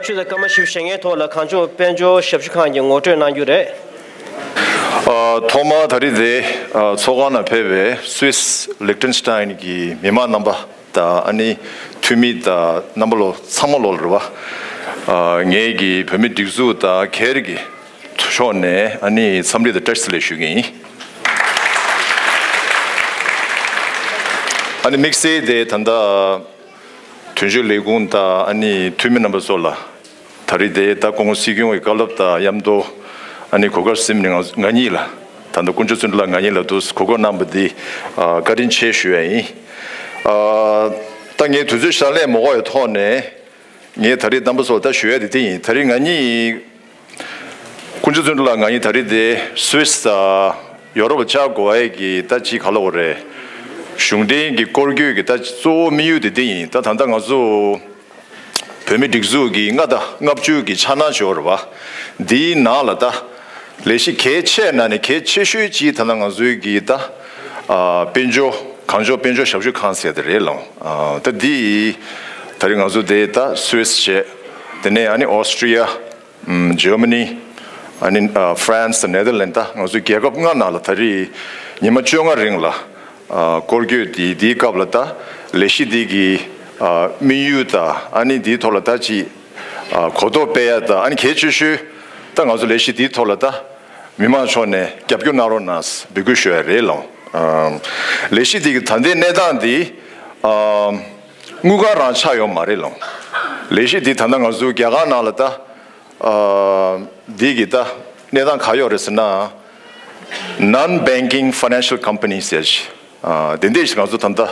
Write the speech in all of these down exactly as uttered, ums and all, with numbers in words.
ཆུ་དང་སྐར་མ་བཞི་བཅུ་ཞེ་ལྔའི་ཐོག་ལ་གངས་ལྗོངས་དཔལ་འབྱོར་ཞབས་ཞུ་ཁང་གིས་ངོ་སྤྲོད་གནང་རྒྱུ་རེད། ཨ། ཐོག་མར་ད་རེས་དེ་ཨ་ཚོགས་ཁང་ནང་ཕེབས་པའི་སུད་སི་ལིག་ཏེན་སི་ཏན་གྱི་མི་མང་རྣམ་པ་དང་། ཨ་ནི་འཐུས་མི་དང་རྣམ་པ་ལོ་ཚང་མ་ལོ་ལ་རེད་བ། ཨ། ངེད་ཀྱི་བོད་མི་སྒྲིག་འཛུགས་དང་སྒེར་གྱི་ཕྱོགས་ནས་ཨ་ནི་འཚམས་འདྲི་དང་བཀྲ་ཤིས་བདེ་ལེགས་ཞུ་གི་ཡིན། ཨ་ནི་དམིགས་བསལ་དེ་ད་ལྟ་དོན་གཅོད་ལས་ཁུངས་དང་ཨ་ནི་འཐུས་མི་རྣམ་པ་ཚོ་ལ་ད་རེས་དེ་ད་སྐུ་ངོ་སྲིད་སྐྱོང་གི་བཀའ་སློབ་དང་མཉམ་དུ་ཨ་ནི་གོ་སྐབས་ཟིན་ནས་ང་ང་གཉིས་ལ། ད་ལྟ་དཀོན་མཆོག་བརྩོན་འགྲུས་ལགས་ང་གཉིས་ལ་དུ་གོ་སྐབས་གནང་བ་འདི་ཨ་བཀའ་དྲིན་ཆེ་ཞུ་ཡ་ཡིན། ཨ། ད་ངས་དུས་ཚོད་ཞལ་ལས་མ་འགོར་བའི་ཐོག་ནས་ངས་ད་རེས་རྣམ་པ་ཚོ་ལ་ད་ཞུ་ཡ་དེ་འདི་ཡིན། ད་རེས་ང་གཉིས་དཀོན་མཆོག་བརྩོན་འགྲུས་ལགས་ང་གཉིས་ད་རེས་དེ་སུད་སི་དང་ཡོ་རོབ་བཅར་དགོས་ཡ་གི་ད་ཅིག་ག་ལབ་དགོས་རེད། གཞུང་འབྲེལ་གྱི་སྐོར་སྐྱོད་ཀྱི་ད་གཙོ་བོ་དམིགས་ཡུལ་དེ་འདི་ཡིན། ད་ད་ལྟ་ང་ཚོ་བོད་མི་སྒྲིག་འཛུགས་ཀྱི་ལྔ་དང་ལྔ་བཅུ་གི་འཆར་སྣང་ཅིག་ཡོད་རེད་བ། འདིའི་ནང་ལ་ད་ལས་གཞི་གལ་ཆེ་ནང་ནས་གལ་ཆེ་ཤོས་ཅིག་ད་ལྟ་ང་ཚོའི་གི་ད་ཨ་དཔལ་འབྱོར་གངས་ལྗོངས་དཔལ་འབྱོར་ཞབས་ཞུ་ཁང་ཟེར་དེ་རེད་ལགས། ཨ། ད་འདི་ད་རེས་ང་ཚོ་དེ་ད་སུད་སི་བྱས། དེ་ནས་ཨ་ནི་ཨོ་སི་ཊི་ཡ། ཨམ། ཇར་མ་ནི། ཨ་ནི་ཨ་ཧྥ་རན་སི། ནེ་དར་ལེན་ཌི། ད་ང་ཚོའི་རྒྱལ་ཁབ་ལྔ་ནང་ལ་ད་རེས་ཉི་མ་བཅོ་ལྔ་རིང་ལ་ཨ་སྐོར་སྐྱོད་དེ། དེའི་སྐབས་ལ་ད་ལས་གཞི་འདི་གི་ཨ་དམིགས་ཡུལ་དང་ཨ་ནི་འདིའི་ཐོག་ལ་ད་ཅིག་ཨ་གོ་རྟོགས་སྤེལ་ཡ་དང་། ཨ་ནི་གལ་ཆེ་ཤོས་ད་ང་ཚོ་ལས་གཞི་འདིའི་ཐོག་ལ་ད་མི་མང་ཕྱོགས་ནས་རྒྱབ་སྐྱོར་གནང་རོགས་གནང་འབོད་སྐུལ་ཞུ་ཡ་རེད་ལགས། ཨ་ལས་གཞི་འདི་གི་ད་ལྟའི་གནས་སྟངས་འདི་ཨ་དངུལ་ཁང་རང་ཆགས་ཡོད་མ་རེད་ལགས། ལས་གཞི་འདི་ད་ལྟ་ང་ཚོ་རྒྱ་གར་ནང་ལ་ད། ཨ། འདི་གི་ད་གནས་སྟངས་ག་ཡོད་རེད་ཟེར་ན། Non-banking financial company ཟེར་ཞིག་ཨ། དེ་འདྲ་ཞིག་ང་ཚོ་ད་ལྟ་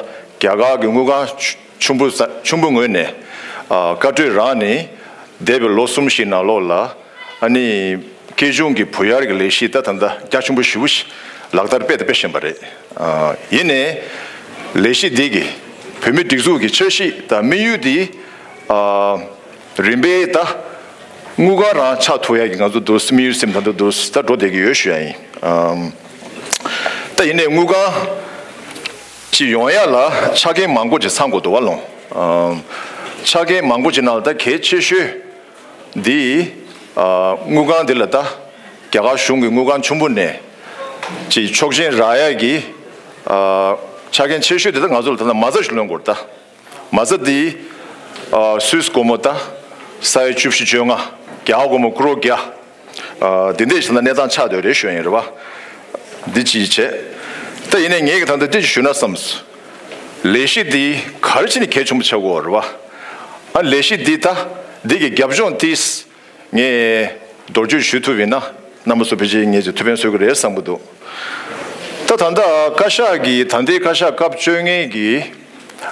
རྒྱ་གར་གྱི་དངུལ་ཁང་ཆུ་ཆེན་པོ་ས་ཆེན་པོའི་ངོས་ནས་ཨ་བཀའ་འཁྲོལ་རག་ནས་འདས་པའི་ལོ་གསུམ་ཞིག་ནང་ལོགས་ལ་ཨ་ནི་སྐྱེ་ཆུང་གི་བུ་གཡར་གྱི་ལས་གཞི་ད་ད་ལྟ་རྒྱ་ཆེན་པོ་ཞེ་པོ་ཞིག་ལག་བསྟར་སྤེལ་དང་སྤེལ་བཞིན་པ་རེད། ཨ། ཡིན་ནའི་ལས་གཞི་འདི་གི་བོད་མིའི་སྒྲིག་འཛུགས་ཀྱི་འཆར་གཞི་དང་དམིགས་ཡུལ་འདི་ཨ། རིམ་པས་ད་དངུལ་ཁང་རང་ཆགས་ཐུབ་ཡ་གི་ང་ཚོ་འདུག་སེ་དམིགས་ཡུལ་ཟིན་ད་འདུག་འདུག་སེ་ད་འགྲོ་བསྡད་ཀྱི་ཡོད་ཞུ་ཡ་ཡིན། ཨམ། ད་ཡིན་ནའི་དངུལ་ཁང་ཅིག་ཡོང་ཡ་ལ་ཆ་རྐྱེན་མང་པོ་ཅིག་ཚང་དགོས་འདུག་བ་ལགས། ཨམ། ཆ་རྐྱེན་མང་པོ་ཅིག་ནང་ལ་ད་གལ་ཆེ་ཤོས་འདི་ཨ་དངུལ་ཁང་འདི་ལ་ད་རྒྱ་གར་གཞུང་གི་དངུལ་ཁང་ཆེན་པོ་ནས་ཅིག་ཆོག་མཆན་རག་ཡ་གི་ཨ་ཆ་རྐྱེན་ཆེ་ཤོས་འདི་ད་ང་ཚོ་ལ་ད་ལྟ་མ་རྩ་ཞིག་ལོན་དགོས་རེད་ད། མ་རྩ་འདི་ཨ་སུད་སི་སྒོར་མོ་ད་ས་ཡ་བཅུ་བཞི་བཅོ་ལྔ། རྒྱ་གར་སྒོར་མོ་ཀོ་རོར་བརྒྱ། ཨ་འདི་འདྲའི་ཞིག་ལ་གནས་སྟངས་ཆགས་བསྡད་རེད་ཞུ་ཡིན་རེད་བ། འདི་གཅིག་བྱས། ད་ཡིན་ནའི་ངེད་ཀྱིས་ད་ལྟ་འདི་ཅིག་ཞུ་ན་བསམས། ལས་གཞི་འདི་ག་རེ་བྱས་ནས་གལ་ཆེན་པོ་ཆགས་ཀྱི་ཡོད་རེད་བ། ཨ་ལས་གཞི་འདི་ད་འདི་གི་རྒྱབ་ལྗོངས་འདི་ངས་མདོར་བསྡུས་ཞུ་ཐུབ་ཡིན་ན་རྣམ་པ་ཚོ་ཕལ་ཆེར་ངེད་ཀྱིས་ཐུགས་ཕན་གསོས་ཀྱི་རེད་བསམ་གྱི་འདུག་ད་ད་ལྟ་བཀའ་ཤག་གིས་ད་ལྟའི་བཀའ་ཤག་སྐབས་བཅོ་ལྔའི་གི་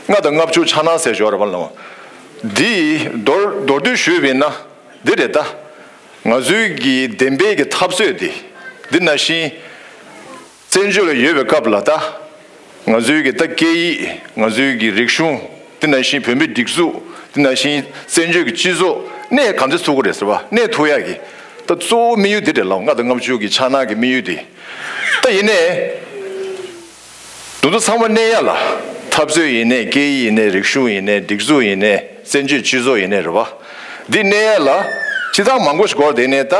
ལྔ་དང་ལྔ་བཅུ་འཆར་སྣང་ཟེར་ཞོར་རེད་བ་ལགས། འདི་མདོར་མདོར་བསྡུས་ཞུས་པ་ཡིན་ན་འདི་རེད་ད། ང་ཚོའི་གི་བདེན་པའི་གི་འཐབ་རྩོད་འདི་འདི་ནང་བཞིན་བཙན་བྱོལ་ལ་ཡོད་པའི་སྐབས་ལ་ད་ང་ཚོའི་གི་ད་སྐད་ཡིག་ང་ཚོའི་གི་རིག་གཞུང་འདི་ནང་བཞིན་བོད་མིའི་སྒྲིག་འཛུགས་འདི་ནང་བཞིན་བཙན་བྱོལ་གྱི་སྤྱི་ཚོགས་གནས་ག་འདྲ་ཚུགས་ཀྱི་རེད་ཟེར་བ། གནས་ཐུབ་ཡག་གི་ད་གཙོ་བོ་དམིགས་ཡུལ་འདི་རེད་ལགས། ལྔ་དང་ལྔ་བཅུ་གི་འཆར་སྣང་གི་དམིགས་ཡུལ་འདི། ད་ཡིན་ནའི་འདི་ཚོ་ཚང་མ་གནས་ཡ་ལ་འཐབ་རྩོད་ཡིན་ནའི་སྐད་ཡིག་ཡིན་ནའི་རིག་གཞུང་ཡིན་ནའི་སྒྲིག་འཛུགས་ཡིན་ནའི་བཙན་བྱོལ་སྤྱི་ཚོགས་ཡིན་ནའི་རེད་བ། འདི་གནས་ཡ་ལ་སྤྱིར་བཏང་མང་པོ་ཞིག་དགོས་རེད། དེ་ནས་ད་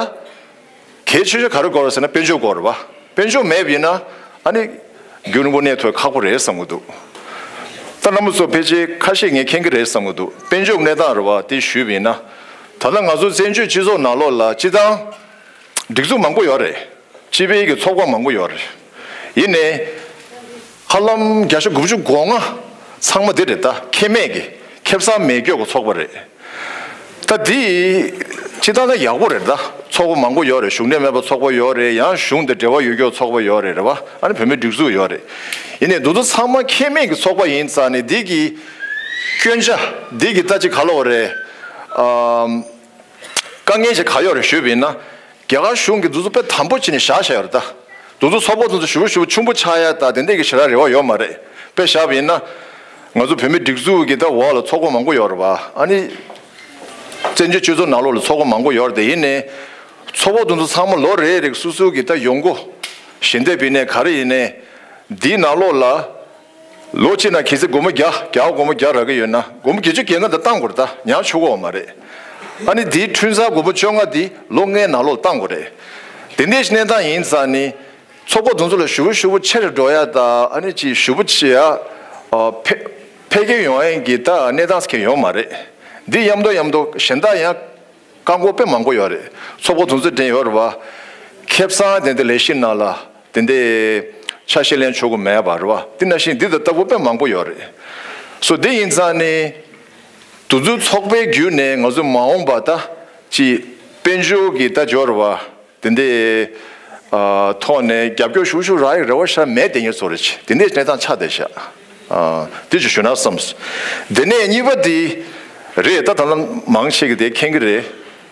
གལ་ཆེ་ཤོས་ག་རེ་དགོས་རེད་ཟེར་ན་དཔལ་འབྱོར་དགོས་རེད་བ། དཔལ་འབྱོར་མེད་པ་ཡིན་ན་ཨ་ནི་རྒྱུན་རིང་པོ་གནས་ཐུབ་ཁག་པོ་རེད་བསམ་གྱི་འདུག་ད་རྣམ་པ་ཚོ་ཕལ་ཆེར་ཁ་ཤས་ངས་མཁྱེན་གྱི་རེད་བསམ་གྱི་འདུག་དཔལ་འབྱོར་གནས་སྟངས་རེད་བ། དེ་ཞུས་པ་ཡིན་ན་ད་ལྟ་ང་ཚོ་བཙན་བྱོལ་སྤྱི་ཚོགས་ནང་ལོགས་ལ་སྤྱིར་བཏང་སྒྲིག་འཛུགས་མང་པོ་ཡོད་རེད། སྤྱི་པའི་གི་ཚོགས་པ་མང་པོ་ཡོད་རེད། ཡིན་ནའི་ཧ་ལམ་བརྒྱ་ཆ་དགུ་བཅུ་གོ་ལྔ་ཚང་མ་འདི་རེད་ད། ཁེ་མེད་ཀྱི་ཁེ་བཟང་མེད་སྐྱོ་གི་ཚོགས་པ་རེད། ད་འདི་སྤྱིར་བཏང་ད་ཡག་པོ་རེད་ད། ཚོགས་པ་མང་པོ་ཡོད་རེད། གཞུང་འབྲེལ་མེད་པ་ཚོགས་པ་ཡོད་རེད། ཡང་གཞུང་དང་འབྲེལ་བ་ཡོད་སྐྱོ་ཚོགས་པ་ཡོད་རེད། རེད་བ། ཨ་ནི་བོད་མིའི་སྒྲིག་འཛུགས་ཡོད་རེད། ཡིན་ནའི་འདི་ཚོ་ཚང་མ་ཁེ་མེད་ཀྱི་ཚོགས་པ་ཡིན་ཙང་ནི་འདི་གི་སྐྱོན་ཆ་འདི་གི་ད་ཅི་ག་ལབ་དགོས་རེད། ཨམ། དཀའ་ངལ་ཞིག་ག་ཡོད་རེད་ཞུས་པ་ཡིན་ན། རྒྱ་གར་གཞུང་གིས་འདི་ཚོ་དཔེ་དམ་པོ་བྱས་ནས་བཞག་བཞག་ཡོད་རེད་ད། འདི་ཚོ་ཚོགས་པ་འདི་ཚོ་ཞེ་པོ་ཞེ་པོ་ཆེན་པོ་ཆགས་ཡ་ད་དེ་འདྲས་ཀྱི་ཞེ་དྲག་རེ་བ་ཡོད་མ་རེད། དཔེ་བཞག་པ་ཡིན་ན། ང་ཚོ་བོད་མིའི་སྒྲིག་འཛུགས་ཀྱི་ད་འོག་ལ་ཚོགས་པ་མང་པོ་ཡོད་རེད་བ། ཨ་ནི་བཙན་བྱོལ་སྤྱི་ཚོགས་ནང་ལོགས་ལ་ཚོགས་པ་མང་པོ་ཡོད་རེད་དེ། ཡིན་ནའི་ཚོགས་པ་འདི་ཚོ་ཚང་མ་ལོ་རེ་རེ་སོ་སོ་གི་ད་ཡོང་སྒོ་ཞལ་འདེབས་ཡིན་ནའི་ག་རེ་ཡིན་ནའི་འདིའི་ནང་ལོགས་ལ། ལོ་གཅིག་ནང་གལ་སྲིད་སྒོར་མོ་བརྒྱ། རྒྱ་གར་སྒོར་མོ་བརྒྱ་རག་གི་ཡོད་ན་སྒོར་མོ་བརྒྱད་ཅུ་གྱ་ལྔ་འདི་བཏང་དགོས་རེད་ད། ཉར་ཆོག་གི་ཡོད་མ་རེད། ཨ་ནི་དེའི་འཁྲུན་གསར་སྒོར་མོ་བཅོ་ལྔ་དེ་ལོ་ལྔའི་ནང་ལོགས་བཏང་དགོས་རེད། དེ་འདྲའི་གནས་སྟངས་ཡིན་ཙང་ནི། ཚོགས་པ་དེ་ཚོ་ལ་ཞུ་བོ་ཞུ་བོ་ཆེ་རུ་འགྲོ་ཡ་དང་ཨ་ནི་ཅིག་ཞུ་བོ་ཆེ་ཡ། ཨ། འཕེལ་འཕེལ་རྒྱས་ཡོང་ཡ་གི་ད་གནས་སྟངས་ཁེ་ཡོང་མ་རེད། འདི་མཉམ་དུ་མཉམ་དུ་གཞན་དག་ཡང་བཀག་འགོག་དཔེ་མང་པོ་ཡོད་རེད། ཚོགས་པ་དེ་ཚོ་འདྲེན་ཡོད་རེད་བ། ཁེ་བཟང་དེ་འདྲ་ལས་གཞི་ནང་ལ་དེ་འདྲའི་ཆ་ཤས་ལེན་ཆོག་གི་མེད་པ་རེད་བ། དེ་ནང་བཞིན་འདི་དང་ལྟ་བུ་དཔེ་མང་པོ་ཡོད་རེད། སོ་དེ་ཡིན་ཙང་ནི། དེ་ཚོའི་ཚོགས་པའི་བརྒྱུད་ནས་ང་ཚོ་མ་འོངས་པ་ད་ཅིག་དཔལ་འབྱོར་གྱི་ད་འབྱོར་བ། དེ་འདྲའི་ཨ་ཐོག་ནས་རྒྱབ་སྐྱོར་ཞུ་ཞུ་རག་ཡག་རེ་བ་ཤ་མེད་དེ་ཉེ་ཚོ་རེད། དེ་འདྲའི་གནས་སྟངས་ཆགས་བསྡད་ཤག་ཨ་དེ་ཅིག་ཞུ་ན་བསམས། དེ་ནས་གཉིས་པ་དེ་རེད། ད་ད་ལམ་མང་ཆེ་གི་དེ་མཁྱེན་གི་རེད།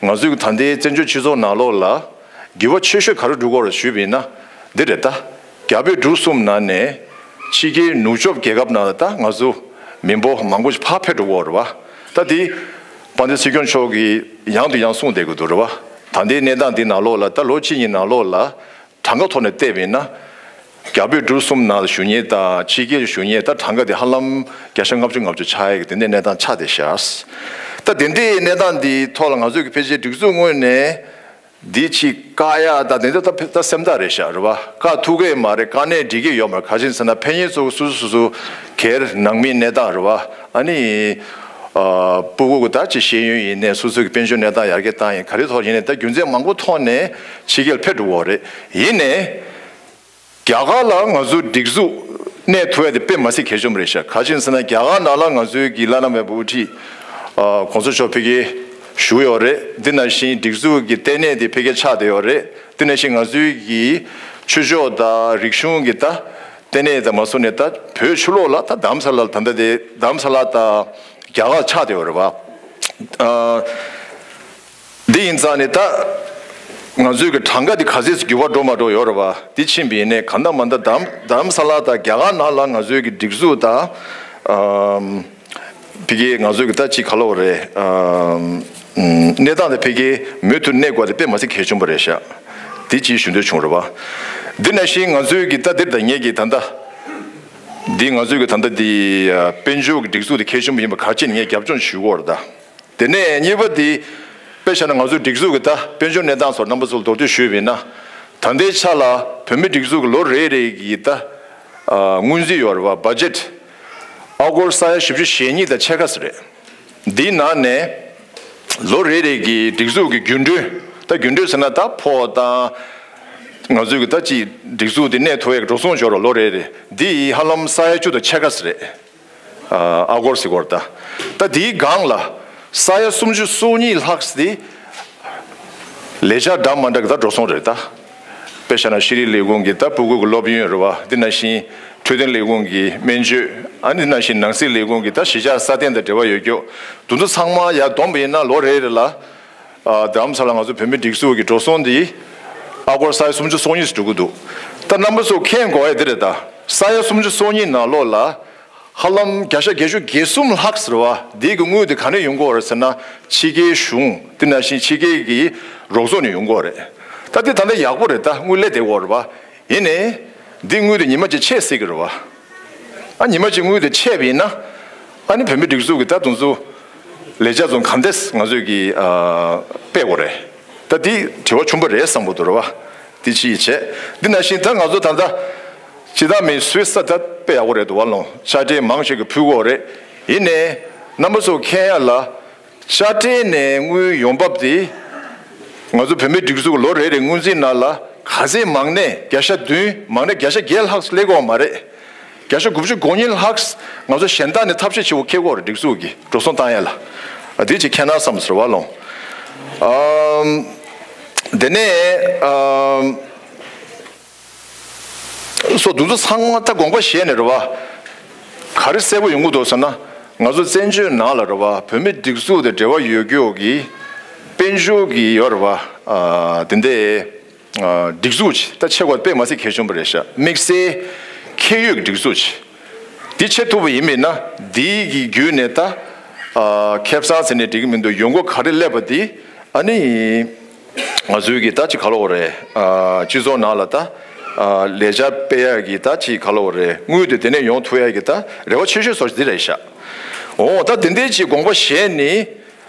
ང་ཚོའི་ད་ལྟའི་བཙན་བྱོལ་སྤྱི་ཚོགས་ནང་ལོགས་ལ་འགྱུར་བ་ཆེ་ཤོས་ག་རེ་འགྲོ་གི་ཡོད་རེད་ཞུས་པ་ཡིན་ན། འདི་རེད་ད། རྒྱ་བོད་འབྲུག་གསུམ་ནང་ནས་ཕྱི་རྒྱལ་ནུབ་ཕྱོགས་རྒྱལ་ཁབ་ནང་ལ་ད་ང་ཚོ་མི་འབོར་མང་པོ་ཞིག་ཕར་ཕེབས་འགྲོ་གི་ཡོད་རེད་བ། ད་དེ་དཔལ་ལྡན་སྲིད་སྐྱོང་མཆོག་གིས་ཡང་དུ་ཡང་གསུངས་བསྡད་ཀྱི་འདུག་རེད་བ། ད་ལྟའི་གནས་སྟངས་འདི་ནང་ལོགས་ལ་ད་ལོ་གཅིག་གཉིས་ནང་ལོགས་ལ་གྲངས་ཀ་ཐོག་ནས་བལྟས་པ་ཡིན་ན། རྒྱ་བོད་འབྲུག་གསུམ་ནང་ལ་བཞུགས་མཁན་དང་ཕྱི་རྒྱལ་བཞུགས་མཁན་ད་གྲངས་ཀ་དེ་ཧ་ལམ་བརྒྱ་ཆ་ལྔ་བཅུ་ང་བཅུ་ཆགས་ཡག་གི་དེ་འདྲའི་གནས་སྟངས་ཆགས་བསྡད་ཤག་ད་དེ་འདྲའི་གནས་སྟངས་འདིའི་ཐོག་ལ་ང་ཚོས་ཀྱི་ཕལ་ཆེར་སྒྲིག་འཛུགས་ངོས་ནས། འདི་ཅིག་བཀག་ཡག་དང་དེ་འདྲ་ད་ད་སེམས་ཐག་རེད་ཤག་རེད་བ། བཀག་ཐུབ་ཀྱི་མ་རེད། བཀག་ནས་འགྲིག་གི་ཡོད་མ་རེད། ག་ཅི་ཡིན་ཟེར་ན་ཕན་ཡོན་ཚོ་སོ་སོ་སོ་སོ་སྒེར་ནང་མིའི་གནས་སྟངས་རེད་བ། ཨ་ནི་ཨ་སྤུ་གུ་གི་ད་ཅིག་ཤེས་ཡོན་ཡིན་ནའི་སོ་སོ་གི་དཔལ་འབྱོར་གནས་སྟངས་ཡར་རྒྱས་བཏང་ཡིན་ག་རེ་ཐོག་ཡིན་ནའི་ད་རྒྱུ་མཚན་མང་པོ་ཐོག་ནས་ཕྱི་རྒྱལ་ཕེབས་འགྲོ་གི་ཡོད་རེད། ཡིན་ནའི། རྒྱ་གར་ལ་ང་ཚོ་སྒྲིག་འཛུགས་གནས་ཐུབ་ཡ་དེ་དཔེ་མ་སྲིད་གལ་ཆེན་པོ་རེད་ཤག་ག་ཅི་ཡིན་ཟེར་ན་རྒྱ་གར་ནང་ལ་ང་ཚོའི་གི་བླ་ན་མེད་པའི་དབུ་ཁྲིད་ཨ་གོང་ས་མཆོག་ཕ་གིར་བཞུགས་ཡོད་རེད། འདི་ནང་བཞིན་སྒྲིག་འཛུགས་ཀྱི་ལྟེ་གནས་དེ་ཕ་གིར་ཆགས་བསྡད་ཡོད་རེད། འདི་ནང་བཞིན་ང་ཚོའི་གི་ཆོས་ཕྱོགས་དང་རིག་གཞུང་གི་ད་ལྟེ་གནས་དང་མ་སུ་ནས་ད་བོད་ཕྱི་ལོགས་ལ་ད་རྡ་རམ་ས་ལ་ད་ལྟ་དེ་རྡ་རམ་ས་ལ་དང་རྒྱ་གར་ཆགས་བསྡད་ཡོད་རེད་བ། ཨ། འདི་ཡིན་ཙང་ནི་ད། ང་ཚོའི་གི་གྲངས་ཀ་འདི་ག་ཚོད་འགྱུར་བ་འགྲོ་མ་འགྲོ་ཡོད་རེད་བ། འདི་ཕྱིན་པ་ཡིན་ནའི་གང་ལྟར་མ་ལྟར་རྡ་རམ་རྡ་རམ་ས་ལ་དང་རྒྱ་གར་ནང་ལ་ང་ཚོའི་གི་སྒྲིག་འཛུགས་དང་། ཨམ། ཕ་གིའི་ང་ཚོའི་གི་ད་ཅིག་ག་ལབ་དགོས་རེད། ཨམ། གནས་སྟངས་དེ་ཕ་གིའི་མུ་མཐུད་གནས་དགོས་དེ་དཔེ་མ་སྲིད་གལ་ཆེན་པོ་རེད་ཤག་འདི་ཅིག་ཞུ་འདོད་བྱུང་རེད་བ། འདི་ནང་བཞིན་ང་ཚོའི་གི་ད་འདིར་ད་ངེད་ཀྱི་ད་ལྟ། འདི་ང་ཚོའི་གི་ད་ལྟ་འདི་དཔལ་འབྱོར་གི་སྒྲིག་འཛུགས་དེ་གལ་ཆེན་པོ་ཡིན་པ་ག་ཅི་ནས་ངས་རྒྱབ་ལྗོངས་ཞུ་དགོས་རེད་ད། དེ་ནས་གཉིས་པ་དེ། དཔེ་བཞག་ན་ང་ཚོའི་སྒྲིག་འཛུགས་ཀྱི་ད་དཔལ་འབྱོར་གནས་སྟངས་སོགས་རྣམ་པ་ཚོར་མདོར་བསྡུས་ཞུས་པ་ཡིན་ན། ད་ལྟའི་ཆ་ལ་བོད་མིའི་སྒྲིག་འཛུགས་ཀྱི་ལོ་རེ་རེ་གི་ད། ཨ། སྔོན་རྩིས་ཡོད་རེད་བ། བ་ཇེཊ། ཨ་སྒོར་ས་ཡ་བཞི་བཅུ་ཞེ་གཉིས་དང་ཕྱེད་ཀ་ཙམ་རེད། འདིའི་ནང་ནས་ལོ་རེ་རེ་གི་སྒྲིག་འཛུགས་ཀྱི་རྒྱུན་གྲོན། ད་རྒྱུན་གྲོན་ཟེར་ན་ད་ཕོགས་དང་། ང་ཚོའི་གི་ད་ཅིག་སྒྲིག་འཛུགས་འདི་གནས་ཐུབ་ཡག་འགྲོ་སོང་འབྱོར་བ་ལོ་རེ་རེ་འདི་ཧ་ལམ་ས་ཡ་བཅུ་དང་ཕྱེད་ཀ་ཙམ་རེད། ཨ་སྒོར་ཟེར་སྒོར་ད། ད་དེའི་སྒང་ལ་ས་ཡ་སུམ་ཅུ་སོ་གཉིས་ལྷག་ཙམ་དེ་ལས་འཆར་འདྲ་མ་འདྲ་གི་ད་འགྲོ་སོང་རེད་ད། དཔེ་བཞག་ན་ཤེས་རིག་ལས་ཁུངས་ཀྱི་ད་སྤུ་གུ་གི་སློབ་ཡོན་རེད་བ། འདི་ནང་བཞིན་འཕྲོད་བསྟེན་ལས་ཁུངས་ཀྱི་སྨན་བཅོས། ཨ་ནི་འདི་ནང་བཞིན་ནང་སྲིད་ལས་ཁུངས་ཀྱི་ད་གཞིས་ཆགས་སྲ་བརྟན་དང་འབྲེལ་བ་ཡོད་རྒྱུ། དེ་ཚོ་ཚང་མ་ཡར་བསྡོམས་པ་ཡིན་ན་ལོ་རེ་རེ་ལ། ཨ་རྡ་རམ་ས་ལ་ང་ཚོ་བོད་མི་སྒྲིག་འཛུགས་ཀྱི་འགྲོ་སོང་འདི་ཨ་སྒོར་ས་ཡ་སུམ་ཅུ་སོ་གཉིས་སུ་འགྲོ་གི་འདུག་ད་རྣམ་པ་ཚོ་མཁྱེན་དགོས་ཡ་འདི་རེད་ད། ས་ཡ་སུམ་ཅུ་སོ་གཉིས་ནང་ལོགས་ལ་ཧ་ལམ་བརྒྱ་ཆ་བརྒྱད་ཅུ་གྱ་གསུམ་ལྷག་ཟེར་བ་འདི་གི་དངུལ་དེ་ག་ནས་ཡོང་གི་ཡོད་རེད་ཟེར་ན། ཕྱི་རྒྱལ་གཞུང་དེ་ནང་བཞིན་ཕྱི་རྒྱལ་གྱི་རོགས་ཚོགས་ནས་ཡོང་གི་ཡོད་རེད། ད་འདི་ད་ལྟ་ཡག་པོ་རེད། ད་དངུལ་སླེབས་བསྡད་ཡོད་རེད་བ། ཡིན་ནའི་འདི་དངུལ་དེ་ཉི་མ་གཅིག་ཆད་སྲིད་ཀྱི་རེད་བ། ཨ་ཉི་མ་གཅིག་དངུལ་དེ་ཆད་པ་ཡིན་ན། ཨ་ནི་བོད་མི་སྒྲིག་འཛུགས་ཀྱི་ད་དུང་ཚོ་ལས་འཆར་ཚོ་ག་འདྲས་ང་ཚོས་ཀྱི་ཨ་སྤེལ་དགོས་རེད། ད་འདི་དྲི་བ་ཆེན་པོ་རེད་བསམ་གྱི་འདུག་རེད་བ། འདི་ཅི་ཡིས་བྱས། འདི་ནང་བཞིན་ད་ང་ཚོ་ད་ལྟ་སྤྱི་བཏང་མི་སུད་སི་ད་དཔེ་ཡག་པོ་རེད་འདུག་བ། ལོང་དཔྱ་ཁྲལ་མང་ཆེ་གི་ཕུལ་དགོས་རེད། ཡིན་ནའི་རྣམ་པ་ཚོ་མཁྱེན་ཡ་ལ། དཔྱ་ཁྲལ་ནས་དངུལ་ཡོང་འབབ་དེ། ང་ཚོ་བོད་མིའི་སྒྲིག་འཛུགས་ལོ་རེ་རེ་སྔོན་རྩིས་ནང་ལ་ག་ཚད་མང་ནས་བརྒྱ་ཆ་བདུན། མང་ནས་བརྒྱ་ཆ་བརྒྱད་ལྷག་སླེབས་ཀྱི་ཡོད་མ་རེད། བརྒྱ་ཆ་དགུ་བཅུ་གོ་གཉིས་ལྷག་ང་ཚོ་གཞན་དག་ནས་ཐབས་ཤེས་བྱེད་དགོས་ཁེལ་གྱི་ཡོད་རེད། སྒྲིག་འཛུགས་ཀྱི་འགྲོ་སོང་བཏང་ཡ་ལ། ཨ་དེ་ཅིག་མཁྱེན་ན་བསམ་ཟེར་བ། ལོང་། ཨམ། དེ་ནས་ཨམ། སོ་དེ་ཚོ་ཚང་མ་ད་དགོངས་པ་བཞེས་ནས་རེད་བ། ག་རེ་གསལ་པོ་ཡོང་གི་འདུག་ཟེར་ན། ང་ཚོ་བཙན་བྱོལ་ནང་ལ་རེད་བ། བོད་མི་སྒྲིག་འཛུགས་དང་འབྲེལ་བ་ཡོད་རྒྱུ་གི་དཔལ་འབྱོར་གྱི་ཡོད་རེད་བ། ཨ་དེ་འདྲའི་ཨ་སྒྲིག་འཛུགས་ཅིག་ད་ཆགས་དགོས་དཔེ་མ་སྲིད་གལ་ཆེན་པོ་རེད་ཤག་དམིགས་བསལ་ཁེ་ཡོད་ཀྱི་སྒྲིག་འཛུགས་ཅིག་འདི་ཆགས་ཐུབ་པ་ཡིན་མིན་ན། འདི་གི་བརྒྱུད་ནས་ད་ཨ་ཁེ་བཟང་ཟེར་ནས་འགྲིག་གི་མི་འདུག་ཡོང་སྒོ་ག་རེ་སླེབས་པ་འདི། ཨ་ནི། ང་ཚོའི་གི་ད་ཅི་ག་ལབ་དགོས་རེད། ཨ་སྤྱི་ཚོགས་ནང་ལ་ད་ཨ་ལས་འཆར་སྤེལ་ཡག་གི་ད་ཅི་ག་ལབ་དགོས་རེད། དངུལ་དེ་དེ་ནས་ཡོང་ཐུབ་ཡག་གི་ད་རེ་བ་ཆེ་ཤོས་སོགས་འདི་རེད་ཤག་འོ་ད་དེ་འདྲའི་ཅིག་དགོངས་པ་བཞེས་ནི།